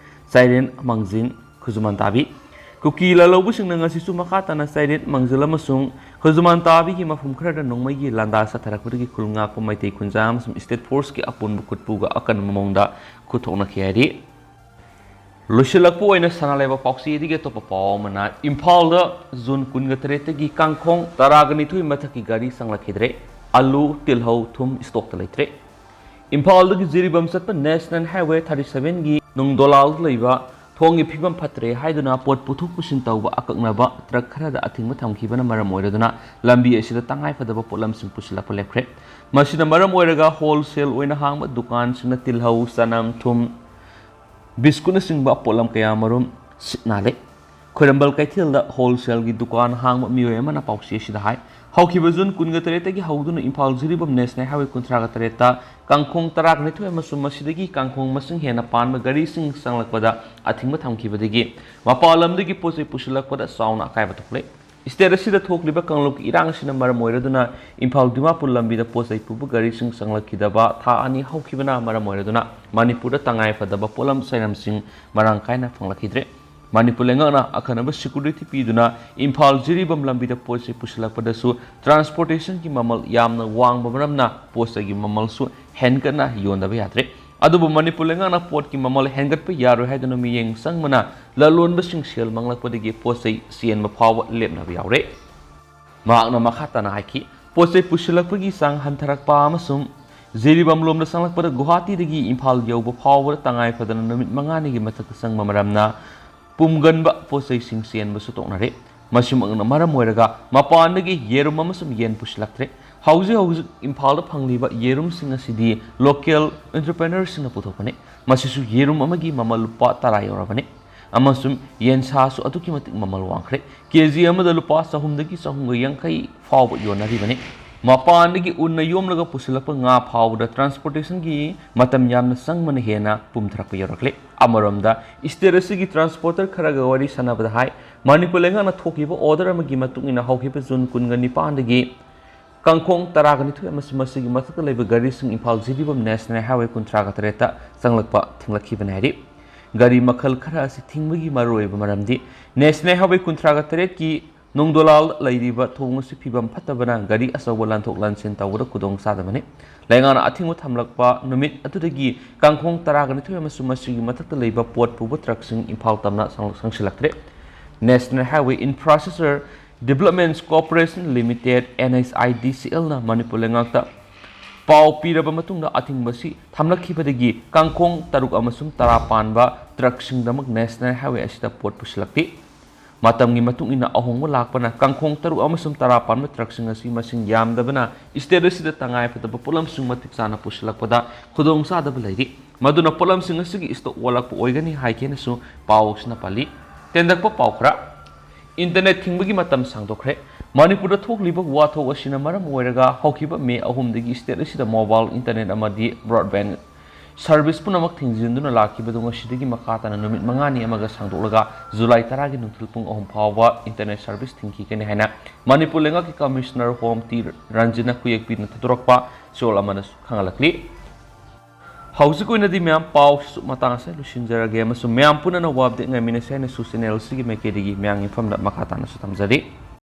ꯆꯥꯏꯔꯦꯟ ꯃꯥꯡꯖꯤꯟ ꯈꯨꯖꯨꯃꯥꯟ ꯇꯥꯕꯤ꯫ ꯀꯨꯀꯤ ꯂꯥꯜꯍꯧꯕꯁꯤꯡꯅ ꯉꯁꯤꯁꯨ ꯃꯈꯥ ꯇꯥꯅ ꯆꯥꯏꯔꯦꯟ ꯃꯥꯡꯖꯤꯜ ꯑꯃꯁꯨꯡ ꯈꯨꯖꯨꯃꯥꯟ ꯇꯥꯕꯤꯒꯤ ꯃꯐꯝ ꯈꯔꯗ ꯅꯣꯡꯃꯩꯒꯤ ꯂꯥꯟꯗꯥ ꯆꯠꯊꯔꯛꯄꯗꯒꯤ ꯈꯨꯜ ꯉꯥꯛꯄ ꯃꯩꯇꯩ ꯈꯨꯟꯖꯥ ꯑꯃꯁꯨꯡ ꯁ꯭ꯇꯦꯠ ꯐꯣꯔꯁꯀꯤ ꯑꯄꯨꯟꯕ ꯈꯨꯠꯄꯨꯒ ꯑꯀꯟꯕ ꯃꯑꯣꯡꯗ ꯈꯨꯠ ꯊꯣꯛꯅꯈꯤ ꯍꯥꯏꯔꯤ꯫ ꯂꯣꯏꯁꯤꯜꯂꯛꯄ ꯑꯣꯏꯅ ꯁꯅꯥ ꯂꯩꯕꯥꯛ ꯄꯥꯎꯆꯦꯗꯒꯤ ꯑꯇꯣꯞꯄ ꯄꯥꯎ ꯑꯃꯅ, ꯏꯝꯐꯥꯜꯗ ꯖꯨꯟ ꯀꯨꯟꯒ ꯇꯔꯦꯠꯇꯒꯤ ꯀꯥꯡꯈꯣꯡ ꯇꯔꯥꯒ ꯅꯤꯊꯣꯏ ꯃꯊꯛꯀꯤ ꯒꯥꯔꯤ ꯆꯪꯂꯛꯈꯤꯗ꯭ꯔꯦ꯫ ꯑꯂꯨ, ꯇꯤꯜꯍꯧ, ꯊꯨꯝ ꯏꯁꯇꯣꯛꯇ ꯂꯩꯇ꯭ꯔꯦ꯫ ꯏꯝꯐꯥꯜꯗꯒꯤ ꯖꯤꯔꯤꯕꯥꯝ ꯆꯠꯄ ꯅꯦꯁꯅꯦꯜ ꯍꯥꯏꯋꯦ ꯊꯥꯔꯇꯤ ꯁꯚꯦꯟꯒꯤ ꯅꯨꯡꯗꯣꯂꯥꯜꯗ ꯂꯩꯕ ꯊꯣꯡꯒꯤ ꯐꯤꯕꯝ ꯐꯠꯇ꯭ꯔꯦ ꯍꯥꯏꯗꯨꯅ ꯄꯣꯠ ꯄꯨꯊꯣꯛ ꯄꯨꯁꯤꯟ ꯇꯧꯕ ꯑꯀꯛꯅꯕ ꯇ꯭ꯔꯛ ꯈꯔꯗ ꯑꯊꯤꯡꯕ ꯊꯝꯈꯤꯕꯅ ꯃꯔꯝ ꯑꯣꯏꯔꯗꯨꯅ ꯂꯝꯕꯤ ꯑꯁꯤꯗ ꯇꯉꯥꯏ ꯐꯗꯕ ꯄꯣꯠꯂꯝꯁꯤꯡ ꯄꯨꯁꯤꯜꯂꯛꯄ ꯂꯦꯞꯈ꯭ꯔꯦ꯫ ꯃꯁꯤꯅ ꯃꯔꯝ ꯑꯣꯏꯔꯒ ꯍꯣꯜꯁꯦꯜ ꯑꯣꯏꯅ ꯍꯥꯡꯕ ꯗꯨꯀꯥꯟꯁꯤꯡꯅ ꯇꯤꯜꯍꯧ, ꯆꯅꯝ, ꯊꯨꯝ, ꯕꯤꯁꯀꯨꯠꯅꯆꯤꯡꯕ ꯄꯣꯠꯂꯝ ꯀꯌꯥ ꯃꯔꯨꯝ ꯁꯤꯠ ꯅꯥꯜꯂꯦ꯫ ꯈꯣꯏꯔꯝꯕꯜ ꯀꯩꯊꯦꯜꯗ ꯍꯣꯜꯁꯦꯜꯒꯤ ꯗꯨꯀꯥꯟ ꯍꯥꯡꯕ ꯃꯤꯑꯣꯏ ꯑꯃꯅ ꯄꯥꯎꯆꯦ ꯑꯁꯤꯗ ꯍꯥꯏ, ꯍꯧꯈꯤꯕ ꯖꯨꯟ ꯀꯨꯟꯒ ꯇꯔꯦꯠꯇꯒꯤ ꯍꯧꯗꯨꯅ ꯏꯝꯐꯥꯜ ꯖꯤꯔꯤꯕꯥꯝ ꯅꯦꯁꯅꯦꯜ ꯍꯥꯏꯋꯦ ꯀꯨꯟꯊ꯭ꯔꯥꯒ ꯇꯔꯦꯠꯇ ꯀꯥꯡꯈꯣꯡ ꯇꯔꯥꯒ ꯅꯤꯊꯣꯏ ꯑꯃꯁꯨꯡ ꯃꯁꯤꯗꯒꯤ ꯀꯥꯡꯈꯣꯡ ꯃꯁꯤꯡ ꯍꯦꯟꯅ ꯄꯥꯟꯕ ꯒꯥꯔꯤꯁꯤꯡ ꯆꯪꯂꯛꯄꯗ ꯑꯊꯤꯡꯕ ꯊꯝꯈꯤꯕꯗꯒꯤ ꯃꯄꯥꯟ ꯂꯝꯗꯒꯤ ꯄꯣꯠ ꯆꯩ ꯄꯨꯁꯤꯜꯂꯛꯄꯗ ꯆꯥꯎꯅ ꯑꯀꯥꯏꯕ ꯊꯣꯛꯂꯦ꯫ ꯁ꯭ꯇꯦꯠ ꯑꯁꯤꯗ ꯊꯣꯛꯂꯤꯕ ꯀꯥꯡꯂꯨꯞꯀꯤ ꯏꯔꯥꯡ ꯑꯁꯤꯅ ꯃꯔꯝ ꯑꯣꯏꯔꯗꯨꯅ ꯏꯝꯐꯥꯜ ꯗꯤꯃꯥꯄꯨꯔ ꯂꯝꯕꯤꯗ ꯄꯣꯠ ꯆꯩ ꯄꯨꯕ ꯒꯥꯔꯤꯁꯤꯡ ꯆꯪꯂꯛꯈꯤꯗꯕ ꯊꯥ ꯑꯅꯤ ꯍꯧꯈꯤꯕꯅ ꯃꯔꯝ ꯑꯣꯏꯔꯗꯨꯅ ꯃꯅꯤꯄꯨꯔꯗ ꯇꯉꯥꯏ ꯐꯗꯕ ꯄꯣꯠꯂꯝ ꯆꯩꯔꯝꯁꯤꯡ ꯃꯔꯥꯡ ꯀꯥꯏꯅ ꯐꯪꯂꯛꯈꯤꯗ꯭ꯔꯦ꯫ ꯃꯅꯤꯄꯨꯔ ꯂꯩꯉꯥꯛꯅ ꯑꯀꯟꯕ ꯁꯦꯀ꯭ꯌꯨꯔꯤꯇꯤ ꯄꯤꯗꯨꯅ ꯏꯝꯐꯥꯜ ꯖꯤꯔꯤꯕꯥꯝ ꯂꯝꯕꯤꯗ ꯄꯣꯠ ꯆꯩ ꯄꯨꯁꯤꯜꯂꯛꯄꯗꯁꯨ ꯇ꯭ꯔꯥꯟꯁꯄꯣꯔꯇꯦꯁꯟꯒꯤ ꯃꯃꯜ ꯌꯥꯝꯅ ꯋꯥꯡꯕ ꯃꯔꯝꯅ ꯄꯣꯠ ꯆꯩꯒꯤ ꯃꯃꯜꯁꯨ ꯍꯦꯟꯒꯠꯅ ꯌꯣꯟꯗꯕ ꯌꯥꯗ꯭ꯔꯦ꯫ ꯑꯗꯨꯕꯨ ꯃꯅꯤꯄꯨꯔ ꯂꯩꯉꯥꯛꯅ ꯄꯣꯠꯀꯤ ꯃꯃꯜ ꯍꯦꯟꯒꯠꯄ ꯌꯥꯔꯣꯏ ꯍꯥꯏꯗꯨꯅ ꯃꯤꯠꯌꯦꯡ ꯆꯪꯕꯅ ꯂꯂꯣꯟꯕꯁꯤꯡ ꯁꯦꯜ ꯃꯥꯡꯂꯛꯄꯗꯒꯤ ꯄꯣꯠ ꯆꯩ ꯆꯦꯟꯕ ꯐꯥꯎꯕ ꯂꯦꯞꯅꯕ ꯌꯥꯎꯔꯦ꯫ ꯃꯍꯥꯛꯅ ꯃꯈꯥ ꯇꯥꯅ ꯍꯥꯏꯈꯤ, ꯄꯣꯠ ꯆꯩ ꯄꯨꯁꯤꯜꯂꯛꯄꯒꯤ ꯆꯥꯡ ꯍꯟꯊꯔꯛꯄ ꯑꯃꯁꯨꯡ ꯖꯤꯔꯤꯕꯥꯝ ꯂꯣꯝꯗ ꯆꯪꯂꯛꯄꯗ ꯒꯨꯋꯥꯍꯥꯇꯤꯗꯒꯤ ꯏꯝꯐꯥꯜ ꯌꯧꯕ ꯐꯥꯎꯕꯗ ꯇꯉꯥꯏ ꯐꯗꯅ ꯅꯨꯃꯤꯠ ꯃꯉꯥꯅꯤꯒꯤ ꯃꯊꯛꯇ ꯆꯪꯕ ꯃꯔꯝꯅ ꯄꯨꯝꯒꯟꯕ ꯄꯣꯠ ꯆꯩꯁꯤꯡ ꯆꯦꯟꯕꯁꯨ ꯇꯣꯛꯅꯔꯦ꯫ ꯃꯁꯤꯃꯛꯅ ꯃꯔꯝ ꯑꯣꯏꯔꯒ ꯃꯄꯥꯟꯗꯒꯤ ꯌꯦꯔꯨꯝ ꯑꯃꯁꯨꯡ ꯌꯦꯟ ꯄꯨꯁꯤꯜꯂꯛꯇ꯭ꯔꯦ꯫ ꯍꯧꯖꯤꯛ ꯍꯧꯖꯤꯛ ꯏꯝꯐꯥꯜꯗ ꯐꯪꯂꯤꯕ ꯌꯦꯔꯨꯝꯁꯤꯡ ꯑꯁꯤꯗꯤ local entrepreneurꯁꯤꯡꯅ ꯄꯨꯊꯣꯛꯄꯅꯤ꯫ ꯃꯁꯤꯁꯨ ꯌꯦꯔꯨꯝ ꯑꯃꯒꯤ ꯃꯃꯜ ꯂꯨꯄꯥ ꯇꯔꯥ ꯌꯧꯔꯕꯅꯤ꯫ ꯑꯃꯁꯨꯡ ꯌꯦꯟꯁꯥꯁꯨ ꯑꯗꯨꯛꯀꯤ ꯃꯇꯤꯛ ꯃꯃꯜ ꯋꯥꯡꯈ꯭ꯔꯦ꯫ ꯀꯦ ꯖꯤ ꯑꯃꯗ ꯂꯨꯄꯥ ꯆꯍꯨꯝꯗꯒꯤ ꯆꯍꯨꯝꯒ ꯌꯥꯡꯈꯩ ꯐꯥꯎꯕ ꯌꯣꯟꯅꯔꯤꯕꯅꯤ꯫ ꯃꯄꯥꯟꯗꯒꯤ ꯎꯟꯅ ꯌꯣꯝꯂꯒ ꯄꯨꯁꯤꯜꯂꯛꯄ ꯉꯥ ꯐꯥꯎꯕꯗ transportationꯒꯤ ꯃꯇꯝ ꯌꯥꯝꯅ ꯆꯪꯕꯅ ꯍꯦꯟꯅ ꯄꯨꯝꯊꯔꯛꯄ ꯌꯧꯔꯛꯂꯦ꯫ ꯑꯃꯔꯣꯝꯗ state ꯑꯁꯤꯒꯤ transporter ꯈꯔꯒ ꯋꯥꯔꯤ ꯁꯥꯟꯅꯕꯗ ꯍꯥꯏ, ꯃꯅꯤꯄꯨꯔ ꯂꯩꯉꯥꯛꯅ ꯊꯣꯛꯈꯤꯕ order ꯑꯃꯒꯤ ꯃꯇꯨꯡ ꯏꯟꯅ ꯍꯧꯈꯤꯕ ꯖꯨꯟ ꯀꯨꯟꯒ ꯅꯤꯄꯥꯟꯗꯒꯤ ꯀꯥꯡꯈꯣꯡ ꯇꯔꯥꯒ ꯅꯤꯊꯣꯏ ꯑꯃꯁꯨꯡ ꯃꯁꯤꯒꯤ ꯃꯊꯛꯇ ꯂꯩꯕ ꯒꯥꯔꯤꯁꯤꯡ ꯏꯝꯐꯥꯜ ꯖꯤꯔꯤꯕꯥꯝ National Highway ꯀꯨꯟꯊ꯭ꯔꯥꯒ ꯇꯔꯦꯠꯇ ꯆꯪꯂꯛꯄ ꯊꯤꯡꯂꯛꯈꯤꯕꯅꯤ ꯍꯥꯏꯔꯤ꯫ ꯒꯥꯔꯤ ꯃꯈꯜ ꯈꯔ ꯑꯁꯤ ꯊꯤꯡꯕꯒꯤ ꯃꯔꯨꯑꯣꯏꯕ ꯃꯔꯝꯗꯤ National Highway ꯀꯨꯟꯊ꯭ꯔꯥꯒ ꯇꯔꯦꯠꯀꯤ ꯅꯣꯡꯗꯣꯂꯥꯜ ꯂꯩꯔꯤꯕ ꯊꯣꯡ ꯑꯁꯤ ꯐꯤꯕꯝ ꯐꯠꯇꯕꯅ ꯒꯥꯔꯤ ꯑꯆꯧꯕ ꯂꯥꯟꯊꯣꯛ ꯂꯥꯟꯁꯤꯟ ꯇꯧꯕꯗ ꯈꯨꯗꯣꯡ ꯆꯥꯗꯕꯅꯤ꯫ ꯂꯩꯉꯥꯛꯅ ꯑꯊꯤꯡꯕ ꯊꯝꯂꯛꯄ ꯅꯨꯃꯤꯠ ꯑꯗꯨꯗꯒꯤ ꯀꯥꯡꯈꯣꯡ ꯇꯔꯥꯒ ꯅꯤꯊꯣꯏ ꯑꯃꯁꯨꯡ ꯃꯁꯤꯒꯤ ꯃꯊꯛꯇ ꯂꯩꯕ ꯄꯣꯠ ꯄꯨꯕ ꯇ꯭ꯔꯛꯁꯤꯡ ꯏꯝꯐꯥꯜ ꯇꯝꯅ ꯆꯪ-, ꯆꯪꯁꯤꯜꯂꯛꯇ꯭ꯔꯦ꯫ National Highway Infrastructure Development Corporation Limited, NHIDCLꯅ Manipur ꯂꯩꯉꯥꯛꯇ ꯄꯥꯎ ꯄꯤꯔꯕ ꯃꯇꯨꯡꯗ ꯑꯊꯤꯡꯕꯁꯤ ꯊꯝꯂꯛꯈꯤꯕꯗꯒꯤ ꯀꯥꯡꯈꯣꯡ ꯇꯔꯨꯛ ꯑꯃꯁꯨꯡ ꯇꯔꯥ ꯄꯥꯟꯕ ꯇ꯭ꯔꯛꯁꯤꯡꯗꯃꯛ National Highway ꯑꯁꯤꯗ ꯄꯣꯠ ꯄꯨꯁꯤꯜꯂꯛꯇꯦ꯫ ꯃꯇꯝꯒꯤ ꯃꯇꯨꯡ ꯏꯟꯅ ꯑꯍꯣꯡꯕ ꯂꯥꯛꯄꯅ ꯀꯥꯡꯈꯣꯡ ꯇꯔꯨꯛ ꯑꯃꯁꯨꯡ ꯇꯔꯥ ꯄꯥꯟꯕ ꯇ꯭ꯔꯛꯁꯤꯡ ꯑꯁꯤ ꯃꯁꯤꯡ ꯌꯥꯝꯗꯕꯅ state ꯑꯁꯤꯗ ꯇꯉꯥꯏ ꯐꯗꯕ ꯄꯣꯠꯂꯝꯁꯤꯡ ꯃꯇꯤꯛ ꯆꯥꯅ ꯄꯨꯁꯤꯜꯂꯛꯄꯗ ꯈꯨꯗꯣꯡꯆꯥꯗꯕ ꯂꯩꯔꯤ꯫ ꯃꯗꯨꯅ ꯄꯣꯠꯂꯝꯁꯤꯡ ꯑꯁꯤꯒꯤ stock ꯋꯥꯠꯂꯛꯄ ꯑꯣꯏꯒꯅꯤ ꯍꯥꯏꯈꯤꯅꯁꯨ ꯄꯥꯎ ꯑꯁꯤꯅ ꯄꯜꯂꯤ꯫ ꯇꯦꯟꯗꯛꯄ ꯄꯥꯎ ꯈꯔ꯫ Internet ꯊꯤꯡꯕꯒꯤ ꯃꯇꯝ ꯁꯥꯡꯗꯣꯛꯈ꯭ꯔꯦ꯫ ꯃꯅꯤꯄꯨꯔꯗ ꯊꯣꯛꯂꯤꯕ ꯋꯥꯊꯣꯛ ꯑꯁꯤꯅ ꯃꯔꯝ ꯑꯣꯏꯔꯒ ꯍꯧꯈꯤꯕ ꯃꯦ ꯑꯍꯨꯝꯗꯒꯤ state ꯑꯁꯤꯗ mobile internet ꯑꯃꯗꯤ broadband service ꯄꯨꯝꯅꯃꯛ ꯊꯤꯡꯖꯤꯟꯗꯨꯅ ꯂꯥꯛꯈꯤꯕꯗꯨ ꯉꯁꯤꯗꯒꯤ ꯃꯈꯥ ꯇꯥꯅ ꯅꯨꯃꯤꯠ ꯃꯉꯥꯅꯤ ꯑꯃꯒ ꯁꯥꯡꯗꯣꯛꯂꯒ ꯖꯨꯂꯥꯏ ꯇꯔꯥꯒꯤ ꯅꯨꯡꯊꯤꯜ ꯄꯨꯡ ꯑꯍꯨꯝ ꯐꯥꯎꯕ internet service ꯊꯤꯡꯈꯤꯒꯅꯤ ꯍꯥꯏꯅ ꯃꯅꯤꯄꯨꯔ ꯂꯩꯉꯥꯛꯀꯤ Commissioner Home ꯇꯤ ꯔꯟꯖꯤꯠꯅ ꯈꯨꯌꯦꯛꯄꯤꯗꯨꯅ ꯊꯥꯗꯣꯔꯛꯄ ꯆꯦꯔꯣꯜ ꯑꯃꯅꯁꯨ ꯈꯪꯍꯜꯂꯛꯂꯤ꯫ ꯍꯧꯖꯤꯛ ꯑꯣꯏꯅꯗꯤ ꯃꯌꯥꯝ ꯄꯥꯎꯁꯤꯁꯨ ꯃꯇꯥꯡ ꯑꯁꯤꯗ ꯂꯣꯏꯁꯤꯟꯖꯔꯒꯦ ꯑꯃꯁꯨꯡ ꯃꯌꯥꯝ ꯄꯨꯟꯅ ꯑꯅꯧꯕ update ꯉꯥꯏꯃꯤꯟꯅꯁꯤ ꯍꯥꯏꯅꯁꯨ channel ꯑꯁꯤꯒꯤ ꯃꯥꯏꯀꯩꯗꯒꯤ ꯃꯌꯥꯝꯒꯤ ꯃꯐꯝꯗ ꯃꯈꯥ ꯇꯥꯅꯁꯨ ꯊꯝꯖꯔꯤ꯫